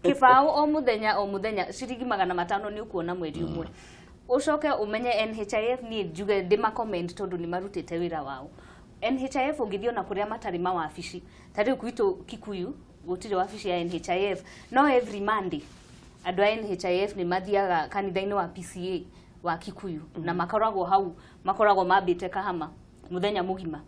0 o mũthenya o mũthenya ciringi 500 nĩ ũkuona mweri ũmwe. Ũcoke ũmenye NHIF niĩ njuge ndĩma comment tondũ nĩ marutĩte wĩra wao. NHIF ũngĩthiĩ ona kũrĩa matarĩ mawabici, ta rĩu gwitũ Kikuyu gũtirĩ wabici ya NHIF, no every Monday andũ a NHIF nĩ mathiaga kanitha-inĩ wa PCA wa Kikuyu na makoragwo hau, makoragwo mambĩte Kahama mũthenya mũgima.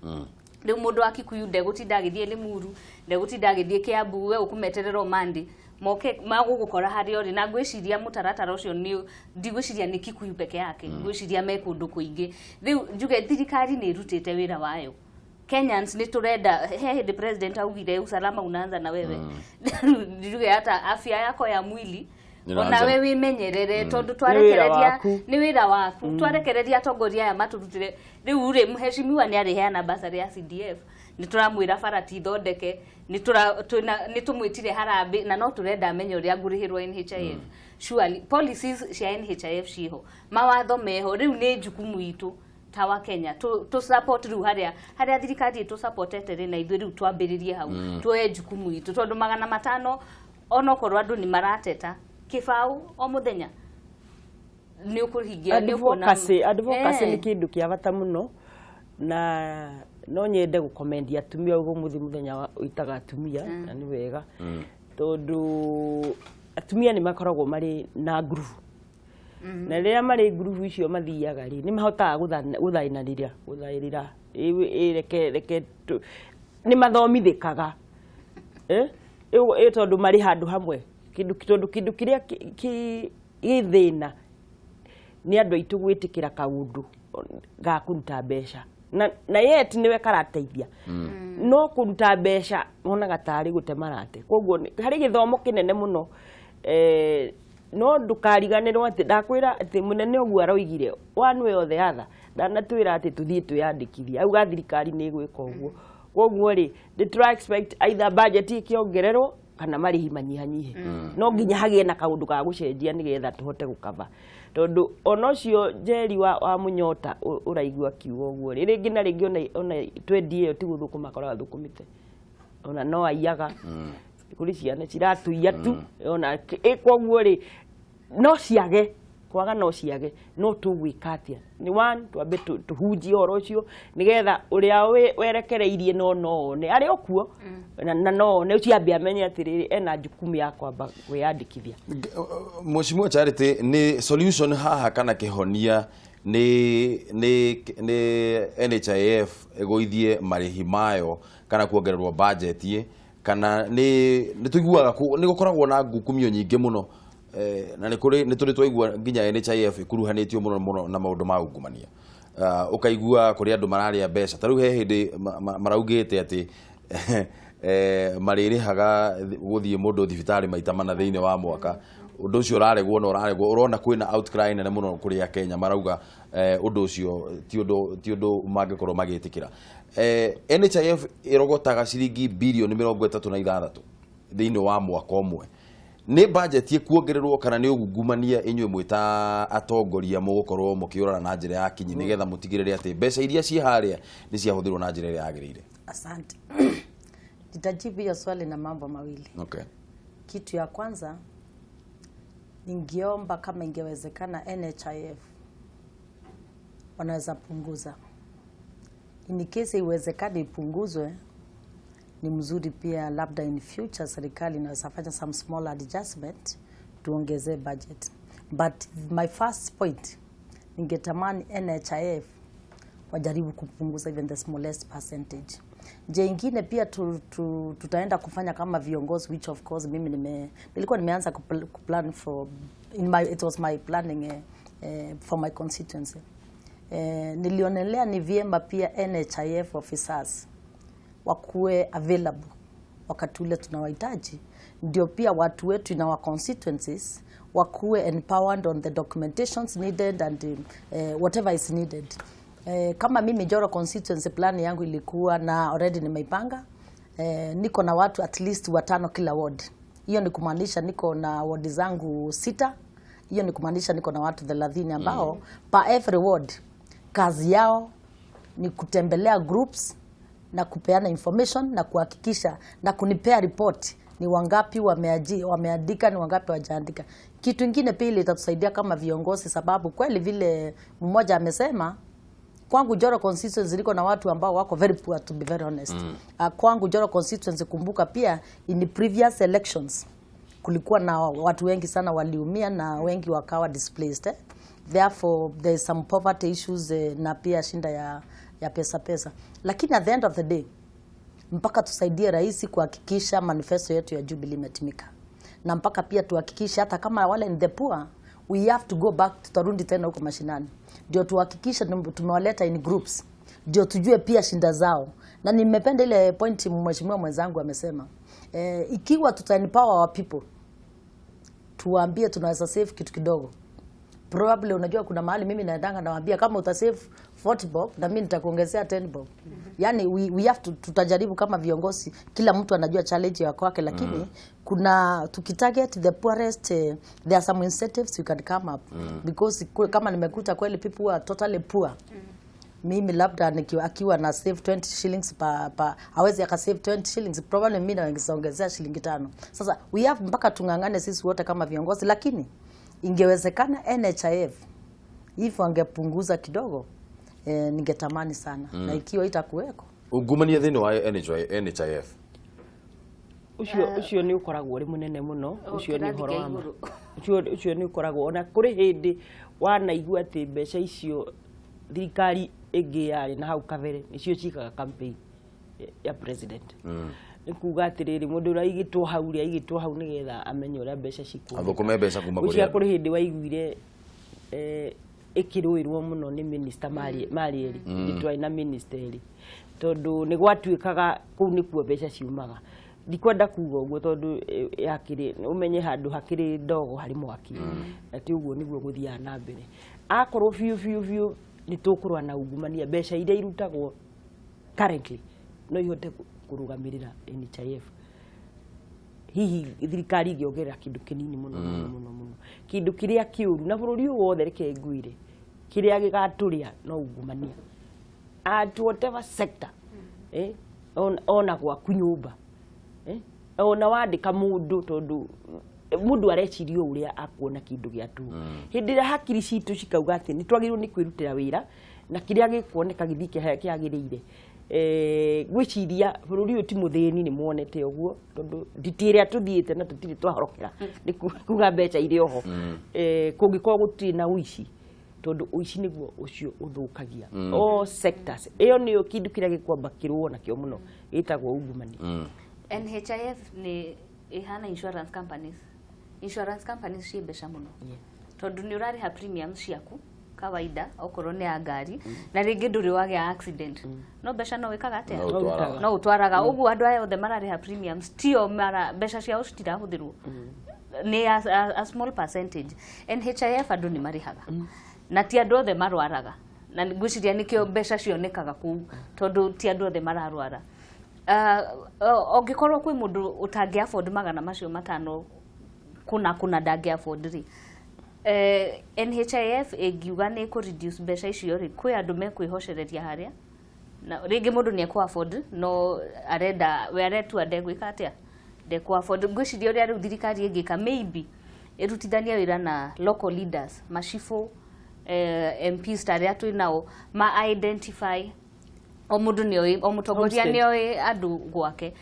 Rĩu mũndũ wa Kikuyu ndegũtinda agĩthiĩ Limuru, ndegũtinda agĩthiĩ Kiambu, we ũkũmeterera o Monday moke magũgũkora harĩa ũrĩ. Na ngwĩciria mũtaratara ũcio nĩ ndigwĩciria nĩ Kikuyu peke yake, ngwĩciria me kũndũ kũingĩ. Rĩu njuge thirikari nĩ ĩrutĩte wĩra wayo. Kenyans nĩ tũrenda, he hĩndĩ president augire usalama unaanza na wewe. Njuge hata afya yako ya mwili onawe wimenyerere tondu twarekereria ni wira waku twarekereria atongoria aya maturutire riu ri mheshimiwa ni ariheana basari ya CDF ni turamwira bara ti thondeke Nĩ tũmwĩtire harambĩ na no tũrenda amenye ũrĩa ngũrĩhĩrwo NHIF. Surely policies cia NHIF ciho, mawatho meho, rĩu nĩ jukumu itũ ta wa Kenya tu support rĩu harĩa thirikari ĩtũ supportete rĩ, na ithuĩ rĩu twambĩrĩrie hau, tuoye jukumu itũ, tondũ 500 onokorwo andũ nĩ marateta kĩbaũ o mũthenya nĩ ũkũhingia nĩ ũkuona. Advocacy nĩ kĩndũ kĩa bata mũno, na no nyende gũkomendia atumia ũguo mũthĩ mũthenya wĩtaga atumia, na nĩ wega tondũ atumia nĩ makoragwo marĩ na ngurubu, na rĩrĩa marĩ ngurubu icio mathiaga rĩ, nĩ mahotaga gũthainanĩra gũthaĩrĩra, reke nĩ mathomithĩkaga tondũ marĩ handũ hamwe. Tondũ kĩndũ kĩrĩa gĩ thĩna nĩ andũ aitũ gwĩtĩkĩra kaũndũ ga kũruta mbeca, na yet nĩwe karateithia, no kũruta mbeca monaga tarĩ gũte marate. Koguo harĩ gĩthomo kĩnene mũno, no ndũkariganĩrwo atĩ ndakwĩra atĩ mũnene ũguo aroigire one way or the other, ndanatwĩra atĩ tũthiĩ twĩyandĩkithie, auga thirikari nĩ ĩgwĩka ũguo. Koguo rĩ, nĩ tũra expect either budget ĩkĩongererwo kana marĩhi manyihanyihe, no nginya hagĩe na kaũndũ ga gũcenjia nĩgetha tũhote gũkava, tondũ ona ũcio Njeri wa Mũnyota ũraigua akiuga ũguo rĩ, rĩngĩ na rĩngĩ ona twendi ĩyo ti gũthũkũma akoragwo athũkũmĩte, ona no aiyaga, kũrĩ ciana ciratuiya tu ona koguo rĩ, no ciage kwaga, no ciage, no tũgwĩka atĩa? Nĩ one twambe tũhunjie ũhoro ũcio nĩgetha ũrĩa werekereirie no one arĩ o kuo, na no one ũcio ambe amenye atĩrĩrĩ ena jukumu ya kwamba kwĩyandĩkithia. Mheshimiwa Charity, nĩ solution haha kana kĩhonia nĩ NHIF ĩgũithie marĩhi mayo kana kuongererwo budget, kana nĩ tũiguaga nĩ gũkoragwo na ngukumio nyingĩ mũno, na nĩ kũrĩ nĩ tũrĩ twaigua nginya NHIF ĩkuruhanĩtio mũno mũno na maũndũ ma ungumania. Ũkaigua kũrĩ andũ mararĩa mbeca, ta rĩu he hĩndĩ maraugĩte atĩ marĩrĩhaga gũthiĩ mũndũ thibitarĩ maita mana thĩinĩ wa mwaka. Ũndũ ũcio ũraregwo na ũraregwo, ũrona kwĩna outcry nene mũno kũrĩ Akenya marauga ũndũ ũcio ti ũndũ mangĩkorwo magĩtĩkĩra. NHIF ĩrogotaga ciringi birioni 36 thĩinĩ wa mwaka ũmwe. Nĩ budget ĩkuongererwo kana nĩ ungumania inyuĩ mwĩta atongoria mũgũkorwo mũkĩũrana na njĩra ya kinyi nĩgetha mũtigĩrĩre atĩ mbeca iria ciĩ harĩa nĩ ciahũthĩrwo na njĩra ĩrĩa yagĩrĩire? Asante. Nitajibu hiyo swali na mambo mawili. Okay. Kitu ya kwanza, ningeomba kama ingewezekana NHIF wanaweza punguza. In case iwezekane ipunguzwe, ni mzuri pia labda in future serikali inaweza fanya some small adjustment tuongeze budget. But my first point, ningetamani NHIF wajaribu kupunguza even the smallest percentage. Njia ingine pia tutaenda kufanya kama viongozi, which of course mimi nilikuwa nimeanza kuplan for it was my planning for my constituency. Nilionelea ni vyema pia NHIF officers wakuwe available wakati ule tunawahitaji, ndio pia watu wetu in our constituencies wakuwe empowered on the documentations needed and whatever is needed. Kama mimi Njoro constituency plan yangu ilikuwa na already nimeipanga, niko na watu at least 5 kila ward. Hiyo ni kumaanisha niko na ward zangu 6. Hiyo ni kumaanisha niko na watu 30 ambao per every ward kazi yao ni kutembelea groups na kupeana information na kuhakikisha na kunipea report ni wangapi wameandika, ni wangapi hawajaandika. Kitu kingine pili itatusaidia kama viongozi, sababu kweli vile mmoja amesema, kwangu Njoro constituency liko na watu ambao wako very poor, to be very honest. Kwangu Njoro constituency, kumbuka pia in the previous elections kulikuwa na watu wengi sana waliumia na wengi wakawa displaced. Therefore there is some poverty issues na pia shinda ya pesa. Lakini at the end of the day mpaka tusaidie rais kuhakikisha manifesto yetu ya Jubilee imetimika, na mpaka pia tuhakikishe hata kama wale in the poor, we have to go back, tutarudi tena huko mashinani ndio tuhakikishe tumewaleta in groups ndio tujue pia shinda zao. Na nimependa ile point mheshimiwa mwenzangu amesema, ikiwa tuta empower our people, tuwaambie tunaweza save kitu kidogo, Probably unajua kuna mahali mimi naendanga nawaambia kama utasave 40 bob na mimi nitakuongezea 10 bob. Yani we have to, tutajaribu kama viongozi, kila mtu anajua challenge ya kwake, lakini kuna tukitarget the poorest, there are some incentives we can come up because kama nimekuta kweli people who are totally poor, mimi labda akiwa na save 20 shillings pa hawezi akasave 20 shillings, probably mimi naweza ongezea shilingi 5. Sasa we have mpaka tungangane sisi wote kama viongozi, lakini ingewezekana NHIF if wangepunguza kidogo, ningetamani sana. Na ikiwa itakuweko ungumania thĩinĩ wa NHIF ucio ni ukoragwo uri munene muno, ucio ni uhoro wa ma ucio ni ukoragwo ona kuri hindi wanaigua ati mbeca icio thirikari ĩngĩ yarĩ na hau kabere nicio cikaga campaign ya president. Nĩ kuga atĩrĩrĩ mũndũ ũrĩa aigĩtwo hau rĩ aigĩtwo hau nĩgetha amenye ũrĩa mbeca cikuoneka, athũkũme mbeca kuma kũrĩ andũ. Kũrĩ hĩndĩ waiguire ĩkĩrũĩrwo mũno nĩ minister Marieri, twarĩ na minister erĩ, tondũ nĩ gwatuĩkaga kũu nĩkuo mbeca ciumaga. Ndikwenda kuga ũguo tondũ yakĩrĩ ũmenye handũ hakĩrĩ ndogo harĩ mwaki, na ti ũguo nĩguo gũthiaga na mbere. Akorwo biũ biũ biũ nĩ tũkũrũa na ungumania, mbeca iria irutagwo currently no ihote kũrũgamĩrĩra NHIF. Hihi thirikari ĩngĩongerera kĩndũ kĩnini mũno mũno mũno mũno, kĩndũ kĩrĩa kĩũru na bũrũri ũyũ wothe, reke ngwĩre kĩrĩa gĩgatũrĩa no ungumania at whatever sector, ona gwaku nyũmba, ona wandĩka mũndũ, tondũ mũndũ areciria ũrĩa akuona kĩndũ gĩa tũhũ. Hĩndĩ ĩrĩa hakiri citũ cikauga atĩ nĩ twagĩrĩirwo nĩ kwĩrutĩra wĩra na kĩrĩa gĩkuoneka gĩthiĩ kĩagĩrĩire, ngwĩciria bũrũri ũyũ ti mũthĩni, nĩ muonete ũguo tondũ nditi ĩrĩa tũthiĩte na tũtirĩ twahorokera nĩ kuga mbeca irĩ oho. Kũngĩkorwo gũtirĩ na ũici, tondũ ũici nĩguo ũcio ũthũkagia all sectors. Ĩyo nĩyo kĩndũ kĩrĩa gĩkwamba kĩrũo nakĩo mũno gĩtagwo ungumania. NHIF nĩ ĩhana insurance companies. Insurance companies ciĩ mbeca mũno, tondũ nĩ ũrarĩha premiums ciaku kawaida okorwo nĩ ya ngari, na rĩngĩ ndũrĩ wagĩa accident, no mbeca no wĩkaga atĩa? No ũtwaraga. Ũguo andũ aya othe mararĩha premiums tio mara mbeca ciao citirahũthĩrwo, nĩ a small percentage. NHIF andũ nĩ marĩhaga, na ti andũ othe marwaraga, na ngwĩciria nĩkĩo mbeca cionekaga kũu, tondũ ti andũ othe mararwara. Ũngĩkorwo kwĩ mũndũ ũtangĩ afford 500 kuna kuna ndangĩ afford rĩ, NHIF ĩngiuga nĩ kũ reduce mbeca icio rĩ, kwĩ andũ mekwĩhocereria harĩa, na rĩngĩ mũndũ nĩ ekũ afford no arenda we aretua ndegwĩka atĩa, ndekũ afford. Ngwĩciria ũrĩa rĩu thirikari ĩngĩka, maybe ĩrutithanie wĩra na local leaders, macibũ, MPs ta arĩa twĩ nao, ma identify o mũndũ nĩoĩ, o mũtongoria nĩoĩ andũ gwake,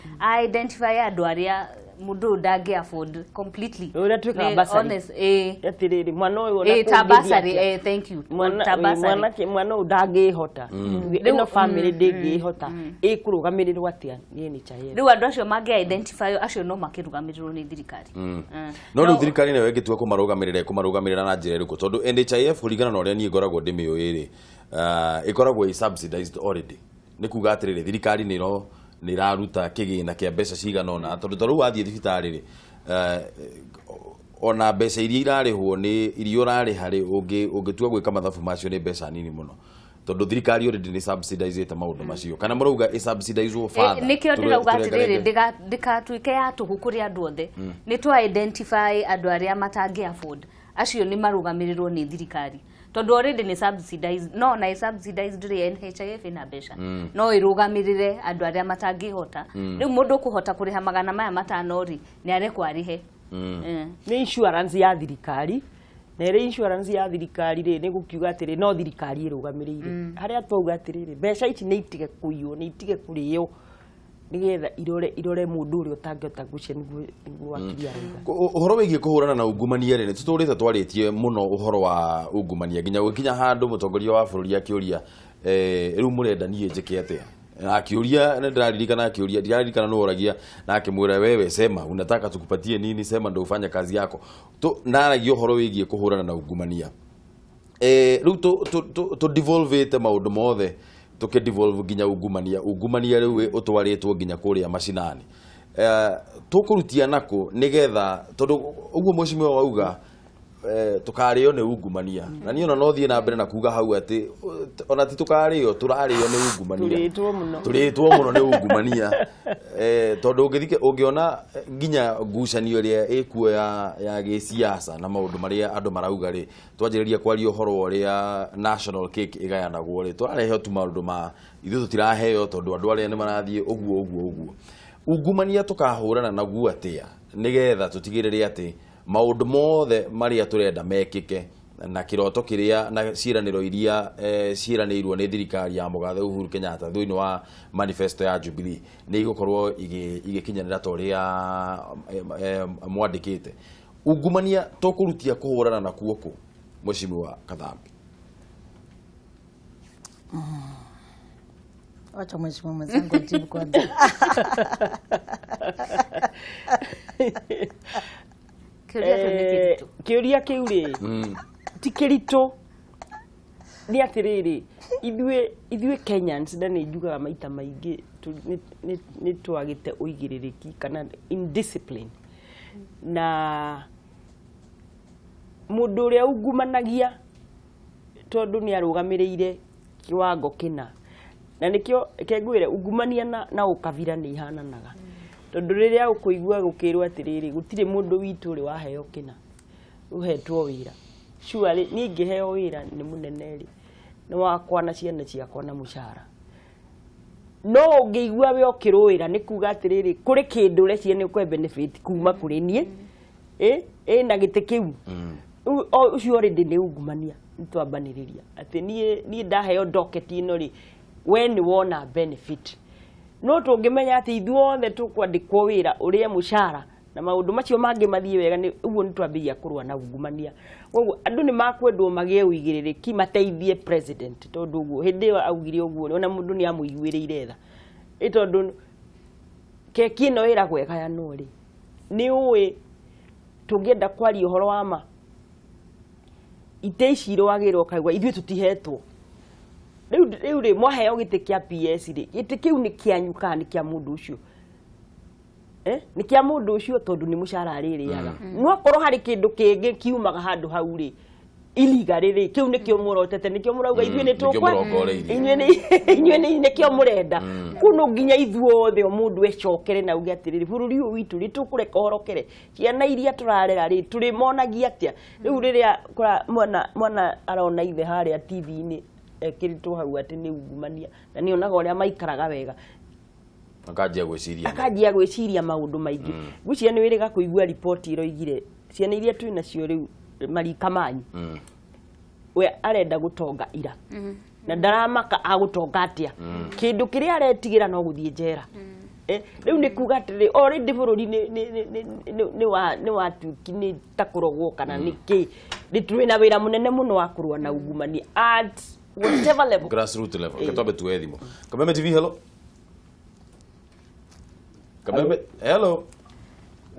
identify andũ arĩa mũndũ ũyũ ndangĩ afford completely. Ũrĩa twĩkaga bursary atĩrĩrĩ, mwana ũyũ ona ta bursary, thank you, ta bursary, mwana ũyũ ndangĩhota, ĩno family ndĩngĩhota, ĩkũrũgamĩrĩrwo atĩa nĩ NHIF? Rĩu andũ acio mangĩ identify acio no makĩrũgamĩrĩrwo nĩ thirikari. No rĩu thirikari nayo ĩngĩtua kũmarũgamĩrĩra na njĩra ĩrĩkũ? Tondũ NHIF kũringana na ũrĩa niĩ ngoragwo ndĩmĩũĩ rĩ, ĩkoragwo ĩ subsidized already. Nĩ kuga atĩrĩrĩ, thirikari nĩ ĩraruta kĩgĩna kĩa mbeca cigana ũna, tondũ ta rĩu wathiĩ thibitarĩ rĩ, ona mbeca iria irarĩhwo nĩ iria ũrarĩha rĩ, ũngĩtua gwĩka mathabu macio nĩ mbeca nini mũno, tondũ thirikari already nĩ subsidizĩte maũndũ macio. Kana mũrauga ĩ subsidizwo further? Nĩkĩo ndĩrauga atĩrĩrĩ, ndĩkatuĩke ya tũhũ kũrĩ andũ othe. Nĩ twa identify andũ arĩa matangĩ afford, acio nĩ marũgamĩrĩrwo nĩ thirikari, tondũ already nĩ subsidized. No na subsidized rĩ, NHIF ĩna mbeca no ĩrũgamĩrĩre andũ arĩa matangĩhota. Rĩu mũndũ ũkũhota kũrĩha 500 rĩ, nĩ arekwo arĩhe. Nĩ insurance ya thirikari, na ĩrĩ insurance ya thirikari rĩ, nĩ gũkiuga atĩrĩ no thirikari ĩrũgamĩrĩire. Harĩa twauga atĩrĩrĩ, mbeca ici nĩ itige kũiywo, nĩ itige kũrĩo, nĩgetha irore mũndũ ũrĩa ũtangĩhota gũcia, nĩguo wakiri arauga. Ũhoro wĩgiĩ kũhũrana na ungumania rĩ, nĩtũtũrĩte twarĩtie mũno ũhoro wa ungumania nginya gũkinya handũ mũtongoria wa bũrũri akĩũria, rĩu mũrenda niĩ njĩke atĩa? Akĩũria, nĩndĩraririkana akĩũria, ndiraririkana nũ oragia, na akĩmwĩra wewe sema unataka tukupatie nini, sema ndo ufanye kazi yako. Naragia ũhoro wĩgiĩ kũhũrana na ungumania. Rĩu tũ devolvete maũndũ mothe, tũkĩ devolve nginya ungumania, ungumania rĩu ũtwarĩtwo nginya kũrĩa macinani. Tũkũrutia nakũ nĩgetha, tondũ ũguo mheshimiwa wauga Tukarĩo nĩ ungumania na niĩ ona no thiĩ na mbere na kuga hau atĩ ona ti tũkarĩo tũrarĩo nĩ ungumania tũrĩtwo mũno nĩ ungumania tondũ ũngĩthike ũngĩona nginya ngucanio ĩrĩa ĩkuo ya gĩsiasa na maũndũ marĩa andũ marauga rĩ twanjĩrĩria kwaria ũhoro ũrĩa national cake ĩgayanagwo rĩ tũrareheo tu maũndũ ma ithuĩ tũtiraheo tondũ andũ arĩa nĩ marathiĩ ũguo ũguo ũguo ungumania tũkahũrana naguo atĩa nĩgetha tũtigĩrĩre atĩ maũndũ mothe marĩa tũrenda mekĩke na kĩroto kĩrĩa na ciĩranĩro iria ciĩranĩirwo nĩ thirikari ya mũgathe Uhuru Kenyatta thĩinĩ wa manifesto ya Jubilee nĩ igũkorwo igĩkinyanĩra ta ũrĩa mwandĩkĩte. Ungumania tũkũrutia kũhũrana nakuo kũ, Mheshimiwa Kathambi? Wacha mheshimiwa mwenzangu ajibu kwanza. Kĩũria kĩu rĩ ti kĩritũ nĩ atĩrĩrĩ ithuĩ Kenyans na nĩ njugaga maita maingĩ nĩ twagĩte ũigĩrĩrĩki kana indiscipline na mũndũ ũrĩa ungumanagia tondũ nĩ arũgamĩrĩire kiwango kĩna na nĩkĩo kengwĩre ungumania na ũkabira nĩ ihananaga tondũ rĩrĩa ũkũigua gũkĩrwo atĩrĩrĩ gũtirĩ mũndũ witũ ũrĩ waheo kĩna ũhetwo wĩra surely niĩ ingĩheo wĩra nĩ mũnene rĩ nĩ wakwa na ciana ciakwa na mũcara no ũngĩigua we ũkĩrũĩra nĩ kuga atĩrĩrĩ kũrĩ kĩndũ ũreciria nĩ ũkũhe benefit kuma kũrĩ niĩ na gĩtĩ kĩu ũcio already nĩ ungumania nĩtwambanĩrĩria atĩ niĩ ndaheo docket ĩno rĩ we nĩ wona benefit no tũngĩmenya atĩ ithuothe tũkwandĩkwo wĩra ũrĩe mũcara na maũndũ macio mangĩ mathiĩ wega nĩ ũguo nĩ twambĩrĩria kũrũa na ungumania koguo andũ nĩ makwendwo magĩe ũigĩrĩrĩki mateithie president tondũ ũguo hĩndĩ ĩyo augire ũguo ona mũndũ nĩ amũiguĩrĩire tha ĩ tondũ keki ĩno ĩragwo ĩgayanwo rĩ nĩ ũĩ tũngĩenda kwaria ũhoro wa ma ite ici irũagĩrwo ũkaigua ithuĩ tũtihetwo rĩu rĩ mwaheo gĩtĩ kĩa PS rĩ gĩtĩ kĩu nĩ kĩanyu kana nĩ kĩa mũndũ ũcio nĩ kĩa mũndũ ũcio tondũ nĩ mũcara arĩrĩaga no akorwo harĩ kĩndũ kĩngĩ kiumaga handũ hau rĩ illegal rĩ kĩu nĩkĩo mũrotete nĩkĩo mũrauga ithuĩ nĩ tũkwa inyuĩ nĩkĩo mũrenda kũu no nginya ithuothe o mũndũ ecokere na uge atĩrĩrĩ bũrũri ũyũ witũ rĩ tũkũreka ũhorokere ciana iria tũrarera rĩ tũrĩmonagia atĩa rĩu rĩrĩa mwana arona ithe harĩa TV-inĩ ekĩrĩtwo hau atĩ nĩ ungumania na nĩ onaga ũrĩa maikaraga wega akanjia gwĩciria maũndũ maingĩ ngwĩciria nĩ wĩrĩga kũigua riboti ĩroigire ciana iria twĩ nacio rĩu marika manyu we arenda gũtonga ira na ndaramaka agũtonga atĩa kĩndũ kĩrĩa aretigĩra no gũthiĩ njera rĩu nĩ kuga atĩrĩ already bũrũri nĩ watuĩki nĩ ta kũrogwo kana nĩ kĩ nĩ twĩ na wĩra mũnene mũno wa kũrũa na ungumania at whatever level grassroots level katobe tuwe thimo Kameme TV hello Kameme hello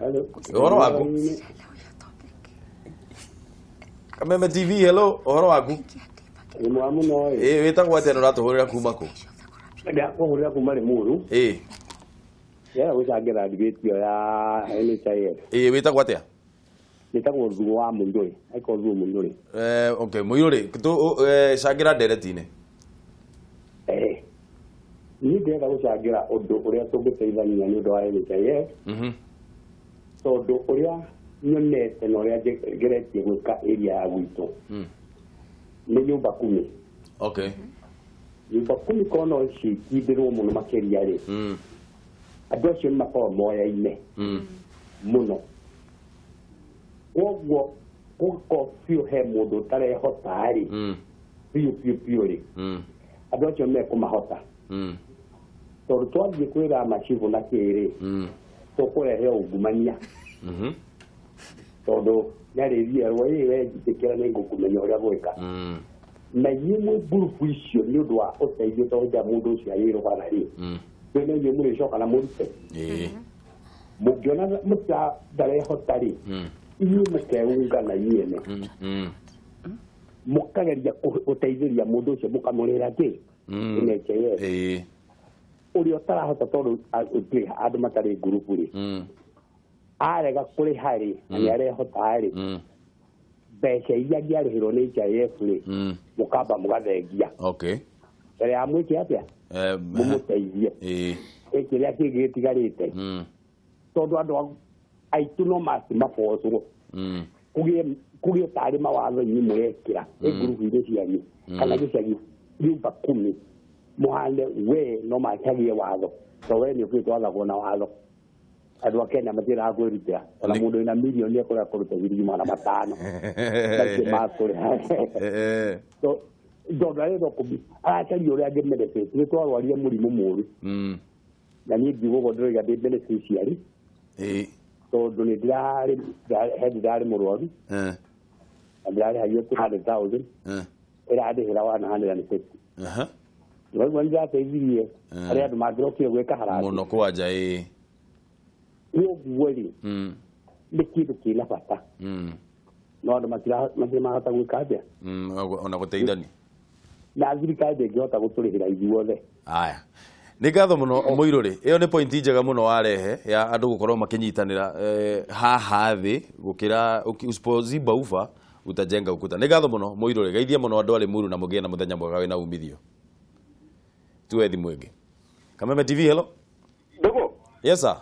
hello ũhoro waku Kameme TV hello ũhoro waku nĩ mwega mũno ĩ wĩtagwo atĩa na ũratũhũrĩra kuma kũ ndakũhũrĩra kuma Limuru ĩ ndĩrenda gũcangĩra debate ĩyo ya NHIF ĩ wĩtagwo atĩa nĩtagwo Thuo wa Mũirũrĩ aĩkorwo Thuo Mũirũrĩ okay Mũirũrĩ cangĩra ndereti-inĩ niĩ ndĩrenda gũcangĩra ũndũ ũrĩa tũngĩteithania nĩ ũndũ wa NHIF tondũ ũrĩa nyonete na ũrĩa ngeretie gwĩka area ya gwitũ nĩ nyũmba kumi okay nyũmba kumi korwo no cikindĩrwo mũno makĩria rĩ andũ acio nĩ makoragwo moyaine mũno koguo gũkorwo biũ he mũndũ ũtarehota rĩ biũ biũ biũ rĩ andũ acio mekũmahota tondũ twathiĩ kwĩra macibũ na kĩrĩ tũkũrehe ungumania tondũ nĩarĩthiĩ erwo ĩ we njĩtĩkĩra nĩ ngũkũmenya ũrĩa gwĩka na inyuĩ mwĩ ngurubu icio nĩ ũndũ wa ũteithio tondũ hĩndĩ ĩrĩa mũndũ ũcio arĩrwara rĩ rĩu no inyuĩ mũrĩcoka na mũrute mũngĩona ndarehota rĩ inyuĩ mũkeungana inyuĩ ene mũkageria gũteithĩria mũndũ ũcio mũkamũrĩra kĩ NHIF ũrĩa ũtarahota tondũ andũ matarĩ ngurubu rĩ arega kũrĩha rĩ na nĩ arehota rĩ Mbeca iria angĩarĩhĩrwo nĩ NHIF rĩ, mũkamba mũgathengia. Okay. Mbere ya mwĩke atĩa? Mũmũteithie. Kĩrĩa kĩngĩ gĩtigarĩte. Tondũ andũ aitũ no mabocwo. Kũgĩe tarĩ mawatho inyuĩ mũrekĩra ngurubu-inĩ cianyu kana gĩcagi nyumba kumi mũhane we no macagie watho to we nĩ ũkĩte wathagwo na watho. Andũ a Kenya matiendaga kwĩrutĩra ona mũndũ wĩna mirioni ekũrega kũruta ciringi 500 macio makũrĩha tondũ arenda aracaria ũrĩa angĩ benefit. Nĩ twarwarire mũrimũ mũru na niĩ ngiuga ũguo ndĩroiga ndĩ beneficiary tondũ nĩ ndĩrarĩ hĩndĩ ndarĩ mũrwaru na ndĩrarĩhagio 200,000 ĩrandĩhĩra 150. Nĩwaigua nĩ ndĩrateithirie arĩa andũ mangĩrokire gwĩka harambee mũno kwanja. Ũguo rĩ nĩ kĩndũ kĩna bata no andũ matirĩ mahota gwĩka atĩa ona gũteithania na thirikari ndĩngĩhota gũtũrĩhĩra ithuothe. Aya, nĩ ngatho mũno Mũirũrĩ, ĩyo nĩ point njega mũno warehe ya andũ gũkorwo makĩnyitanĩra haha thĩ gũkĩra usipoziba ufa utajenga ukuta. Nĩ ngatho mũno Mũirũrĩ, geithia mũno andũ a Limuru na mũgĩe na mũthenya mwega wĩna umithio. Tuwe thimũ ĩngĩ. Kameme TV, hello. Ndugu. Yes sir.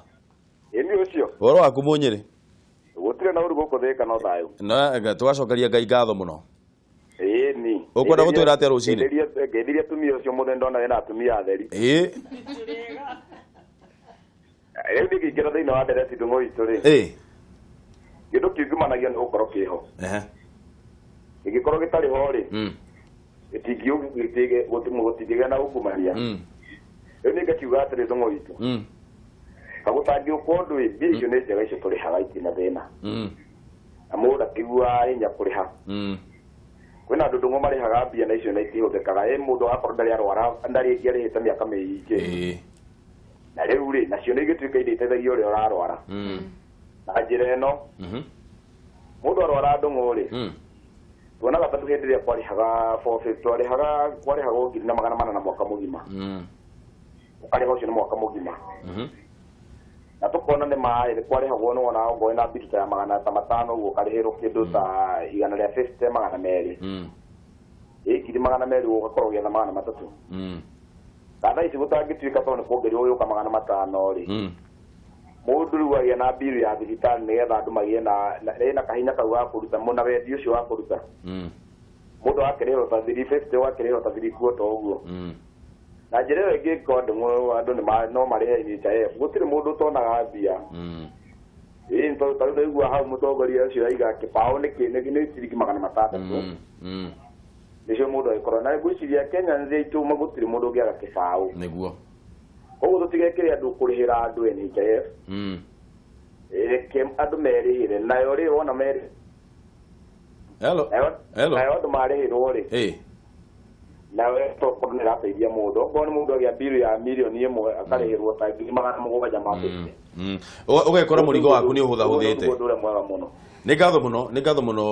Ĩni ũcio. Ũhoro waku Mũnyĩrĩ? Gũtirĩ na ũru gũkũ Thĩka no thayũ. Na tũgacokeria Ngai ngatho mũno. Ĩni. Ũkwenda gũtwĩra atĩa rũcinĩ? Ngeithirie atumia ũcio mũthenya ndona wĩna atumia atheri. Rĩu ndingĩingĩra thĩinĩ wa ndereti ndũng'ũ itũ rĩ. Kĩndũ kĩungumanagia nĩ gũkorwo kĩho. Gĩngĩkorwo gĩtarĩ ho rĩ, gũtingĩgĩa na ungumania. Rĩu nĩ ngakiuga atĩrĩ ndũng'ũ itũ. Kagũtangĩũka ũndũ ĩ, mbia icio nĩ njega icio tũrĩhaga itirĩ na thĩna. Na mũndũ akĩiguaga hinya kũrĩha. Kwĩna andũ ndũng'ũ marĩhaga mbia na icio na itihũthĩkaga. Ĩ mũndũ agakorwo ndarĩ arwara, ndarĩ ĩngĩ arĩhĩte mĩaka mĩingĩ. Na rĩu rĩ, nacio nĩ igĩtuĩka iria iteithagia ũrĩa ũrarwara. Na njĩra ĩno, mũndũ arwara ndũng'ũ rĩ, tuonaga tondũ hĩndĩ ĩrĩa kwarĩhaga 450, twarĩhaga kwarĩhagwo 1,400 na mwaka mũgima. Ũkarĩha ũcio nĩ mwaka mũgima. Na tukona nĩ maĩ nĩ kwarĩhagwo nĩ wona okorwo na bitu ta ya 500 ũguo ũkarĩhĩrwo kĩndũ ta 150 200. Ĩ 200,000 ũgakorwo ũgĩetha 300. Ka thaa ici gũtangĩtuĩka tondũ nĩ kuongereirwo gũgĩũka 500 rĩ, mũndũ rĩu agĩa na mbiru ya thibitarĩ nĩgetha andũ magĩe na kahinya kau ga kũruta na wendi ũcio wa kũruta. Mũndũ akĩrĩhwo ta 350 ũgakĩrĩhwo ta 3/4 ũguo. Na njĩra ĩyo ĩngĩ andũ no marĩhe NHIF gũtirĩ mũndũ ũtonaga mbia. Ĩĩ tondũ tarĩu ndaigua hau mũtongoria ũcio aiga kĩbaũ nĩ ciringi 600. Nĩcio mũndũ agĩkorwo na ngwĩciria Kenya nĩ itũ gũtirĩ mũndũ ũngĩaga kĩbaũ. Nĩguo. Koguo tũtigekĩre andũ kũrĩhĩra andũ NHIF. Reke andũ merĩhĩre nayo rĩ wona merĩ. Hello. Hello. Nayo andũ marĩhĩrwo rĩ. Nawe tokorwo nĩ ĩrateithia mũndũ okorwo nĩ mũndũ agĩa mbiru ya 1,000,000 akarĩhĩrwo ta 700,000 ma 50. Ũgekora mũrigo waku nĩ ũhũthahũthĩte. Ũndũ ũrĩa mwega mũno. Nĩ ngatho mũno, nĩ ngatho mũno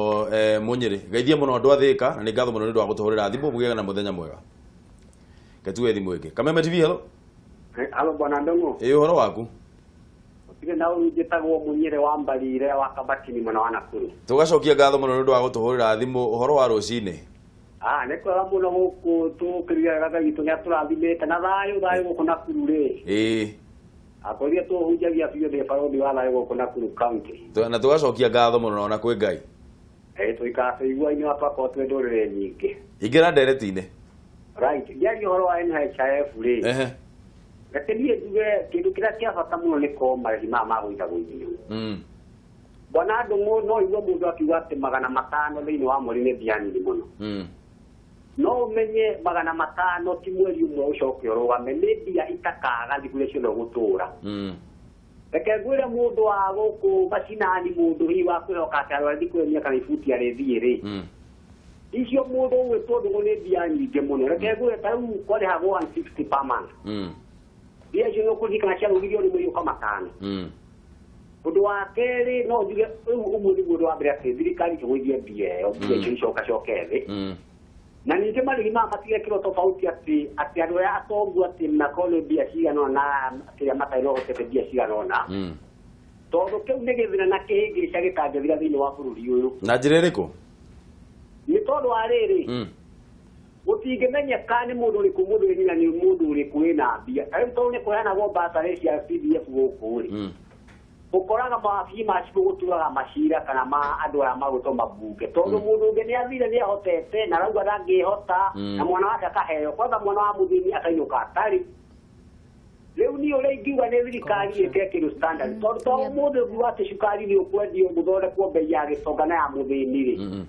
Mũnyĩrĩ. Geithia mũno andũ a Thĩka na nĩ ngatho mũno nĩ ũndũ wa gũtũhũrĩra thimũ mũgĩe na mũthenya mwega. Ketuwe thimũ ĩngĩ. Kameme TV, hello. Halo bwana Ndung'u. Ĩ ũhoro waku? Gũtirĩ na ũru njĩtagwo Mũnyĩrĩ wa Mbarire wa Kabatini mwena wa Nakuru. Tũgacokia ngatho mũno nĩ ũndũ wa gũtũhũrĩra thimũ ũhoro wa rũcinĩ. Nĩ kwega mũno gũkũ tũkĩriga Ngai witũ nĩ atũrathimĩte na thayũ thayũ gũkũ Nakuru rĩ. Akorire tũhunjagia biũ ndĩ barũthi wa thayũ gũkũ Nakuru County. Na tũgacokia ngatho mũno na kwĩ Ngai. Tũikaraga tũiguaine wa twakorwo twĩ ndũrĩrĩ nyingĩ. Ingĩra ndereti-inĩ. Right, ngĩaria ũhoro wa NHIF rĩ. Reke niĩ njuge kĩndũ kĩrĩa kĩa bata mũno nĩ korwo marĩhi maya ma gũithagũithio. Bwana Ndung'u no igue mũndũ akiuga atĩ 500 thĩinĩ wa mweri nĩ mbia nini mũno. No ũmenye 500 ti mweri ũmwe ũcoke ũrũgame, nĩ mbia itakaga thikũ iria ciothe ũgũtũra. Reke ngwĩre mũndũ wa gũkũ macinani mũndũ hihi wa kwĩhoka atĩ arware thikũ ĩyo mĩaka mĩbuti arĩthiĩ rĩ. Icio mũndũ ũgwĩtwo Ndung'u nĩ mbia nyingĩ mũno. Reke ngwĩre ta rĩu kwarĩhagwo 160 per month. Mbia icio nĩ ũkũririkana ciarũgirio nĩ mweri ũka 5. Ũndũ wa kerĩ no njuge rĩu ũguo nĩguo ũndũ wa mbere atĩ thirikari ĩkĩgũithie mbia ĩyo, mbia icio icokacoke thĩ. Na ningĩ marĩhi maya matigekĩrwo tofauti atĩ andũ arĩa atongu atĩ makorwo nĩ mbia cigana ũna na kĩrĩa matarĩ na ũhotete mbia cigana ũna. Tondũ kĩu nĩ gĩthĩna na kĩhĩngĩca gĩtangĩthira thĩinĩ wa bũrũri ũyũ. Na njĩra ĩrĩkũ? Tondũ wa rĩrĩ gũtingĩmenyeka nĩ mũndũ ũrĩkũ mũthĩni na nĩ mũndũ ũrĩkũ wĩna mbia. Ta rĩu tondũ nĩ kũheanagwo bursary cia CDF gũkũ rĩ, ũkoraga mawabici ma cibũ gũturaga macira kana ma andũ aya magwĩtwo mabunge, tondũ mũndũ ũngĩ nĩ athire nĩ ahotete na arauga ndangĩhota na mwana wake akaheo kwanza mwana wa mũthĩni akainũka atarĩ. Rĩu niĩ ũrĩa ingiuga nĩ thirikari ĩke kĩndũ standard, tondũ to ũmũthĩ ũngiuga atĩ cukari nĩ ũkwendio gũthondekwo bei ya gĩtonga na ya mũthĩni rĩ,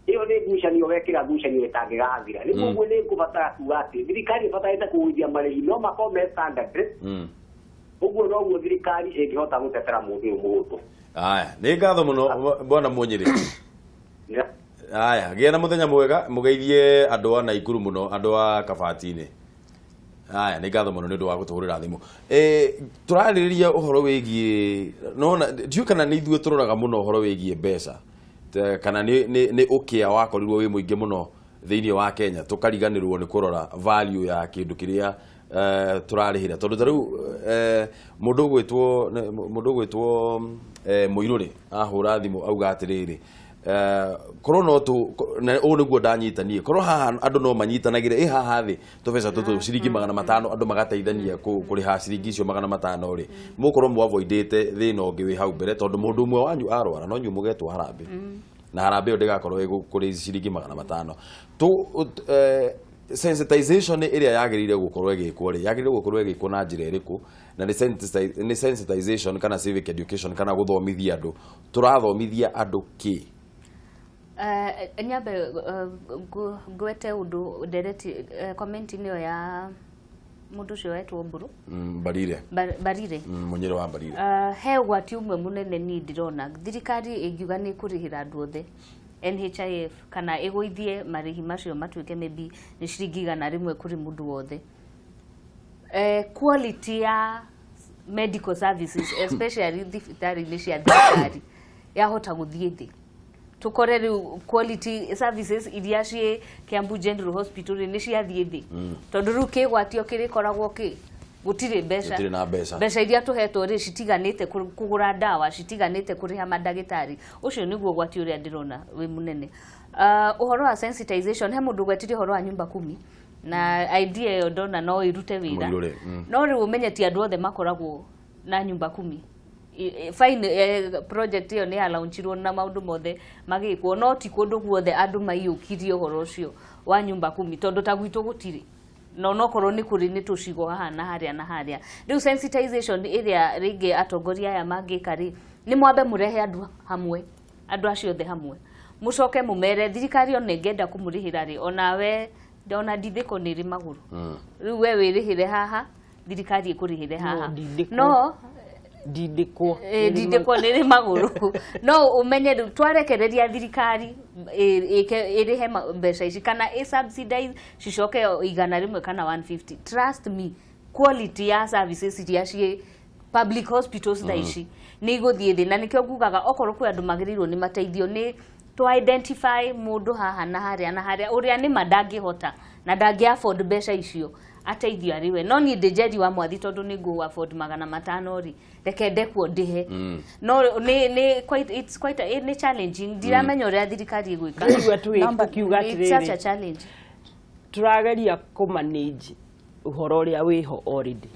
ĩyo nĩ ngucanio wekĩra ngucanio ĩtangĩgathira. Rĩu ũguo nĩ ngũbatara kuga atĩ thirikari ĩbatarĩte kũgũithia marĩhi no makorwo me standard, ũguo noguo thirikari ĩngĩhota gũtetera mũndũ ũyũ mũhũthũ. Aya, nĩ ngatho mũno bwana Munyiri. Aya, gĩa na mũthenya mwega, mũgeithie andũ a Naikuru mũno, andũ a Kabati-inĩ. Aya, nĩ ngatho mũno nĩ ũndũ wa gũtũhũrĩra thimũ. Tũrarĩrĩria ũhoro wĩgiĩ nona ndiũĩ kana nĩ ithuĩ tũroraga mũno ũhoro wĩgiĩ mbeca kana nĩ ũkĩa wakorirwo wĩ mũingĩ mũno thĩinĩ wa Kenya tũkariganĩrwo nĩ kũrora value ya kĩndũ kĩrĩa tũrarĩhĩra, tondũ ta rĩu mũndũ ũgwĩtwo Mũirũrĩ ahũra thimũ auga atĩrĩrĩ, korwo no tu na ũũ nĩguo ndanyita niĩ, korwo haha andũ no manyitanagĩre ĩ haha thĩ tũbeca tũtũ ciringi 500 andũ magateithania kũrĩha ciringi icio 500 rĩ, mũkorwo mũavoidĩte thĩna ũngĩ wĩ hau mbere, tondũ mũndũ ũmwe wanyu arwara no inyuĩ mũgetwo harambĩ na harambĩ ĩyo ndĩgakorwo ĩ kũrĩ ciringi 500. Sensitization ĩrĩa yagĩrĩire gũkorwo ĩgĩkwo rĩ, yagĩrĩire gũkorwo ĩgĩkwo na njĩra ĩrĩkũ? Na nĩ sensitization kana civic education kana gũthomithia andũ, tũrathomithia andũ kĩ? Nyambe ngwete ũndũ ndereti comment-inĩ ĩyo ya mũndũ ũcio wetwo Mbũrũ Mbarire Mbarire Mũnyĩrĩ wa Mbarire. He ũgwati ũmwe mũnene niĩ ndĩrona thirikari ĩngiuga nĩ ĩkũrĩhĩra andũ othe NHIF kana ĩgũithie marĩhi macio matuĩke maybe nĩ ciringi 100 kũrĩ mũndũ wothe. Quality ya medical services especially thibitarĩ-inĩ cia thirikari yahota gũthiĩ thĩ. Tukore rĩu quality services iria ciĩ Kiambu General Hospital nĩ ciathiĩ thĩ, tondũ rĩu kĩgwatio kĩrĩkoragwo kĩ gũtirĩ mbeca, gũtirĩ na mbeca, mbeca iria tũhetwo rĩ citiganĩte kũgũra ndawa, citiganĩte kũrĩha mandagĩtarĩ. Ũcio nĩguo ũgwati ũrĩa ndĩrona wĩ mũnene. Ũhoro wa sensitization, he mũndũ ũgwetirie ũhoro wa nyumba kumi na idea ĩyo ndona no ĩrute wĩra, no rĩu ũmenye ti andũ othe makoragwo na nyumba kumi. Fine, project ĩyo nĩ yalaunchirwo na maũndũ mothe magĩkwo, no ti kũndũ guothe andũ maiyũkirie ũhoro ũcio wa nyumba kumi, tondũ ta gwitũ gũtirĩ, na onokorwo nĩ kũrĩ nĩ tũcigo haha na harĩa na harĩa. Rĩu sensitization ĩrĩa rĩngĩ atongoria aya mangĩka rĩ, nĩ mwambe mũrehe andũ hamwe, andũ acio othe hamwe, mũcoke mũmere thirikari ona ĩngĩenda kũmũrĩhĩra rĩ, onawe ona ndithĩko nĩ ĩrĩ magũrũ, rĩu we wĩrĩhĩre haha, thirikari ĩkũrĩhĩre haha, no ndindĩkwo ndindĩkwo nĩ rĩ magũrũ. No ũmenye rĩu twarekereria thirikari ĩrĩhe mbeca ici kana ĩ subsidize cicoke 100 kana 150, trust me, quality ya services iria ciĩ public hospitals thaa ici nĩ igũthiĩ thĩ. Na nĩkĩo ngugaga okorwo kwĩ andũ magĩrĩirwo nĩ mateithio, nĩ to identify mũndũ haha na harĩa na harĩa ũrĩa nĩma ndangĩhota na ndangĩ afford mbeca icio ateithio arĩ we. No niĩ ndĩ Njeri wa Mwathi tondũ nĩ ngũ afford 500 rĩ, reke ndekwo ndĩhe. No nĩ quite, it's quite a, nĩ challenging, ndiramenya ũrĩa thirikari ĩgwĩka. Tũkiuga It's such a challenge. Tũrageria kũ manage ũhoro ũrĩa wĩho already.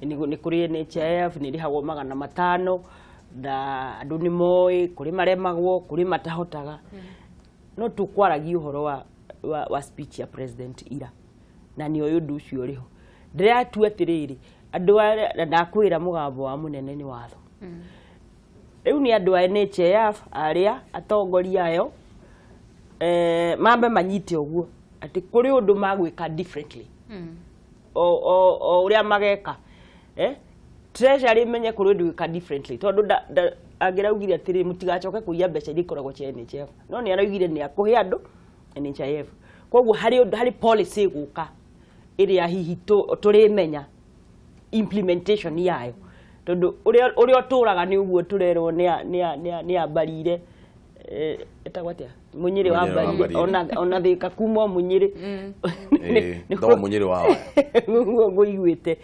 Nĩ kũrĩ NHIF nĩ ĩrĩhagwo 500 na andũ nĩ moĩ, kũrĩ maremagwo, kũrĩ matahotaga. No tũkwaragia ũhoro wa speech ya president ira, na nĩ ũyũ ũndũ ũcio ũrĩho. Ndĩratua atĩrĩrĩ, andũ arĩa ndakwĩra mũgambo wa mũnene nĩ watho. Rĩu nĩ andũ a NHIF arĩa atongoria ayo mambe manyite ũguo atĩ kũrĩ ũndũ magwĩka differently o ũrĩa mageka. Treasury menye kũrĩ ũndũ gwĩka differently, tondũ angĩraugire atĩrĩ mũtigacoke kũiya mbeca iria ikoragwo cia NHIF, no nĩ araugire nĩ akũhe andũ NHIF. Koguo harĩ policy ĩgũka ĩrĩa hihi tũrĩmenya implementation yayo, tondũ ũrĩa ũtũraga nĩ ũguo tũrerwo nĩ ambarire etagwo atĩa Mũnyĩrĩ wa Mbarire, ona thĩka kuma Mũnyĩrĩ no Mũnyĩrĩ wa waya ũguo ngũiguĩte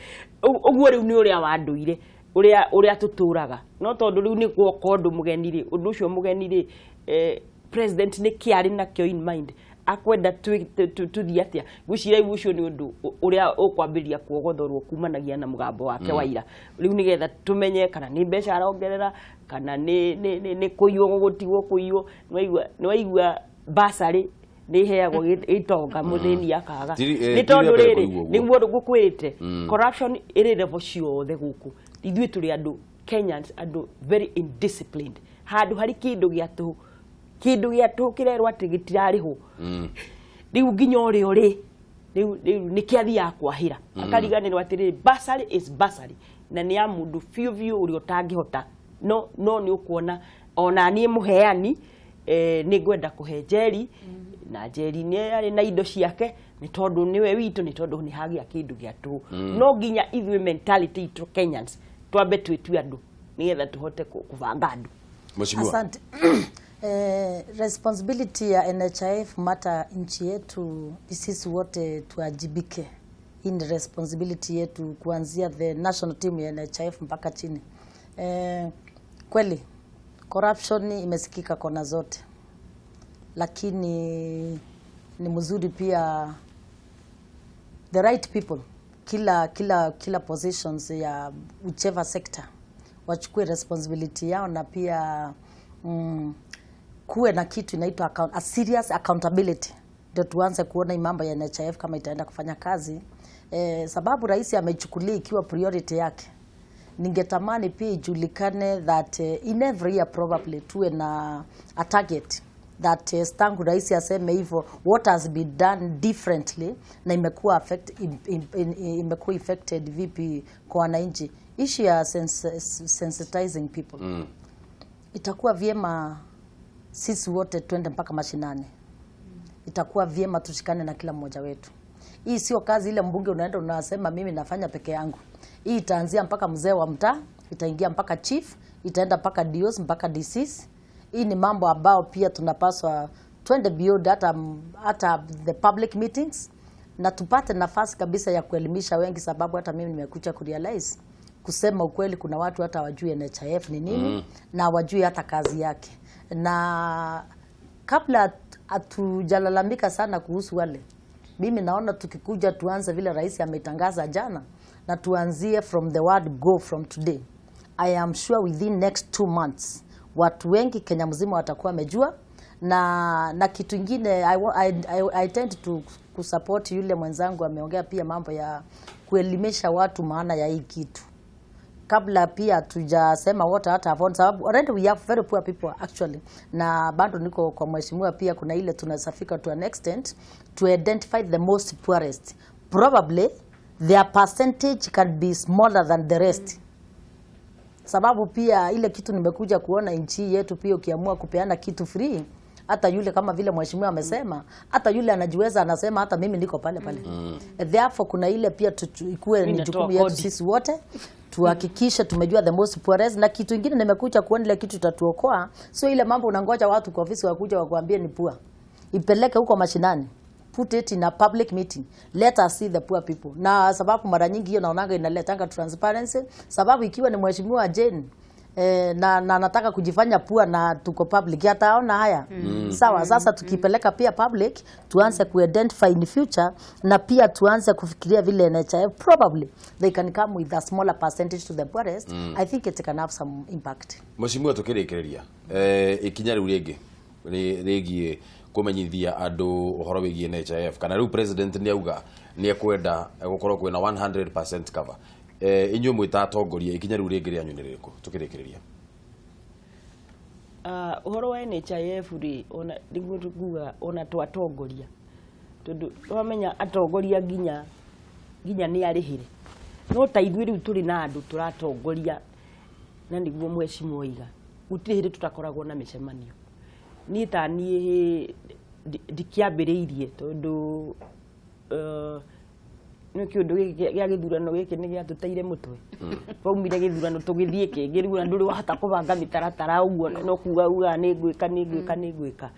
ũguo. Rĩu nĩ ũrĩa wa ndũire ũrĩa tũtũraga, no tondũ rĩu nĩ gwoka ũndũ mũgeni rĩ, ũndũ ũcio mũgeni rĩ, President nĩ kĩ arĩ nakĩo in mind, akwenda tuthiĩ atĩa. Ngwĩciria rĩu ũcio nĩ ũndũ ũrĩa ũkwambĩrĩria kuogothorwo kumanagia na mũgambo wake wa ira rĩu, nĩgetha tũmenye kana nĩ mbeca arongerera kana nĩ kũiywo gũgũtigwo kũiywo. Nĩwaigua basarĩ nĩ iheagwo itonga, mũthĩni akaga. Nĩ tondũ rĩrĩ, nĩguo ngũkwĩrĩte, corruption ĩrĩ level ciothe gũkũ. Ithuĩ tũrĩ andũ Kenyans, andũ very indisciplined. Handũ harĩ kĩndũ gĩa tũhũ, kĩndũ gĩa tũhũ kĩrerwo atĩ gĩtirarĩhwo, rĩu nginya ũrĩa ũrĩ rĩu nĩ kĩathiaga kwahĩra, akariganĩrwo atĩrĩrĩ, bursary is bursary, na nĩ ya mũndũ biũ biũ ũrĩa ũtangĩhota. No nĩ ũkuona ona niĩ mũheani, nĩ ngwenda kũhe Njeri, na Njeri nĩ arĩ na indo ciake, nĩ tondũ nĩwe witũ, nĩ tondũ nĩ hagĩa kĩndũ gĩa tũhũ. No nginya ithuĩ mentality itũ Kenyans twambe twĩtue andũ nĩgetha tũhote kũbanga andũ. Mheshimiwa. Asante. Responsibility ya NHIF mata nchi yetu, sisi wote tuajibike. Hii ni responsibility yetu kuanzia the national team ya NHIF mpaka chini. Kweli corruption imesikika kona zote, lakini ni mzuri pia the right people kila positions ya whichever sector wachukue responsibility yao, na pia kuwe na kitu inaitwa a serious accountability, ndio tuanze kuona hii mambo ya NHIF kama itaenda kufanya kazi. Sababu rais amechukulia ikiwa priority yake. Ningetamani pia ijulikane that in every year probably tuwe na a target that tangu rais aseme hivyo, what has been done differently na imekuwa affect, im, im, im, imekuwa affected vipi kwa wananchi. Issue ya sensitizing people, itakuwa vyema sisi wote twende mpaka mashinani. Itakuwa vyema tushikane na kila mmoja wetu. Hii sio kazi ile mbunge unaenda unasema mimi nafanya peke yangu. Hii itaanzia mpaka mzee wa mtaa, itaingia mpaka chief, itaenda mpaka DOs, mpaka DCs. Hii ni mambo ambao pia tunapaswa twende beyond hata the public meetings na tupate nafasi kabisa ya kuelimisha wengi, sababu hata mimi nimekuja kurealize, kusema ukweli, kuna watu hata hawajui NHIF ni nini na hawajui hata kazi yake. Na kabla hatujalalamika sana kuhusu wale, mimi naona tukikuja tuanze vile rais ametangaza jana na tuanzie from the word go from today. I am sure within next 2 months watu wengi Kenya mzima watakuwa wamejua. Na kitu ingine, I tend to kusupport yule mwenzangu ameongea pia mambo ya kuelimisha watu maana ya hii kitu kabla pia tujasema wote hata afford, sababu already we have very poor people actually. Na bado niko kwa mheshimiwa pia, kuna ile tunasafika to an extent to identify the most poorest. Probably their percentage can be smaller than the rest, sababu pia ile kitu nimekuja kuona nchi yetu pia, ukiamua kupeana kitu free, hata yule, kama vile mheshimiwa amesema, hata yule anajiweza anasema hata mimi niko pale pale. Therefore kuna ile pia ikuwe ni Mimi natoa jukumu yetu kodi. Sisi wote tuhakikishe tumejua the most poorest. Na kitu ingine nimekuja kuona, ile kitu itatuokoa sio ile mambo unangoja watu kwa ofisi wakuja wakuambie ni poor. Ipeleke huko mashinani, put it in a public meeting, let us see the poor people. Na sababu mara nyingi hiyo naonanga inaletanga transparency, sababu ikiwa ni mheshimiwa Jane na nataka kujifanya poor na tuko public, ataona haya. Sawa. Sasa tukipeleka pia public, tuanze kuidentify in future na pia tuanze kufikiria vile NHIF probably they can come with a smaller percentage to the poorest. I think it can have some impact. Mheshimiwa, tukĩrĩkĩrĩria, ikinya rĩu rĩngĩ rĩgiĩ kũmenyithia andũ ũhoro wĩgiĩ NHIF, kana rĩu president nĩ auga nĩ ekwenda gũkorwo kwĩna 100% cover, inyuĩ mwĩ ta atongoria, ikinya rĩu rĩngĩ rĩanyu nĩ rĩrĩkũ tukĩrĩkĩrĩria? Ũhoro wa NHIF rĩ, ona nĩguo nguga ona twatongoria, tondũ twamenya atongoria nginya nĩ arĩhĩre, no ta ithuĩ rĩu tũrĩ na andũ tũratongoria, na nĩguo mheshimiwa oiga, gũtirĩ hĩndĩ tũtakoragwo na mĩcemanio. Niĩ ta niĩ ndikĩambĩrĩirie tondũ nĩ kĩũndũ gĩkĩ gĩa gĩthurano gĩkĩ nĩ gĩatũteire mũtwe. Twaumire gĩthurano tũgĩthiĩ kĩngĩ, rĩu ona ndũrĩ wahota kũbanga mĩtaratara ũguo, no kuga ugaga nĩ ngwĩka, nĩ ngwĩka, nĩ ngwĩka.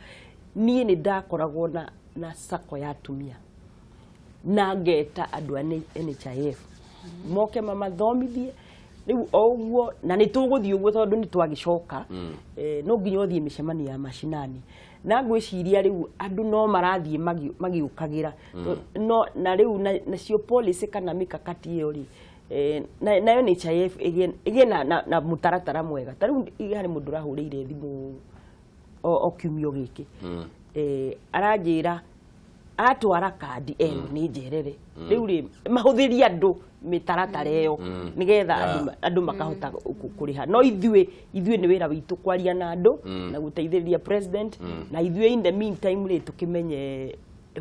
Niĩ nĩ ndakoragwo na sacco ya atumia na ngeta andũ a NHIF moke mamathomithie. Rĩu o ũguo na nĩ tũgũthiĩ ũguo tondũ nĩ twagĩcoka, no nginya ũthiĩ mĩcemanio ya macinani, na ngwĩciria rĩu andũ no marathiĩ magĩũkagĩra. No na rĩu nacio policy kana mikakati ĩyo rĩ, nayo NHIF ĩgĩe na mũtaratara mwega. Ta rĩu harĩ mũndũ ũrahũrĩire thimũ o kiumia gĩkĩ, aranjĩra atwara kandi ĩyo nĩ njerere. Rĩu rĩ, mahũthĩrie andũ mĩtaratara ĩyo nĩgetha andũ makahota kũrĩha. No ithuĩ nĩ wĩra witũ kwaria na andũ na gũteithĩrĩria president, na ithuĩ in the meantime rĩ, tũkĩmenye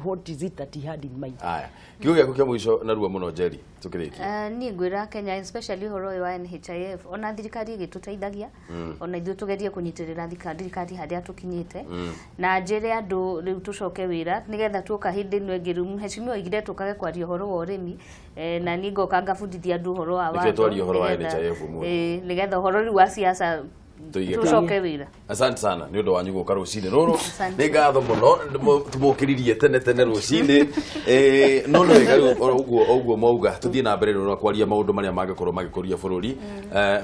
what is it that he had in mind. Aya, kiugo gĩaku kĩa mũico narua mũno Njeri, tũkĩrĩkia. Niĩ ngwĩra Kenya, especially ũhoro ũyũ wa NHIF, ona thirikari ĩgĩtũteithagia, ona ithuĩ tũgerie kũnyitĩrĩra thirikari harĩa tũkinyĩte, na njĩre andũ rĩu tũcoke wĩra nĩgetha tuoka hĩndĩ ĩno ĩngĩ. Rĩu mheshimiwa oigire tũkage kwaria ũhoro wa ũrĩmi, na niĩ ngoka ngabundithia andũ ũhoro wa watho, twarie ũhoro wa NHIF ũmũthĩ. Nĩgetha ũhoro rĩu wa siasa tucoke wĩra. Asante sana nĩ ũndũ wanyu gũka rũcinĩ rũrũ. Nĩ ngatho mũno tũmũkĩririe tene tene rũcinĩ. No nĩ wega rĩu ũguo mwauga tũthiĩ na mbere rĩu na kwaria maũndũ marĩa mangĩkorwo magĩkũria bũrũri.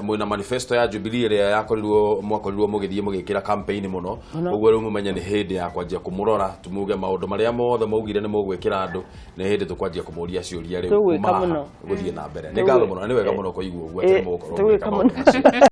Mwĩna manifesto ya Jubilee ĩrĩa yakorirwo mwakorirwo mũgĩthiĩ mũgĩkĩra campaign mũno, ũguo rĩu mũmenye nĩ hĩndĩ ya kwanjia kũmũrora, tumuge maũndũ marĩa mothe maugire nĩ mũgwĩkĩra andũ, nĩ hĩndĩ tũkwanjia kũmũria ciũria rĩu kuma haha gũthiĩ na mbere. Nĩ ngatho mũno, nĩ wega mũno kũigua ũguo atĩ nĩ mũgũkorwo mũgĩka maũndũ macio.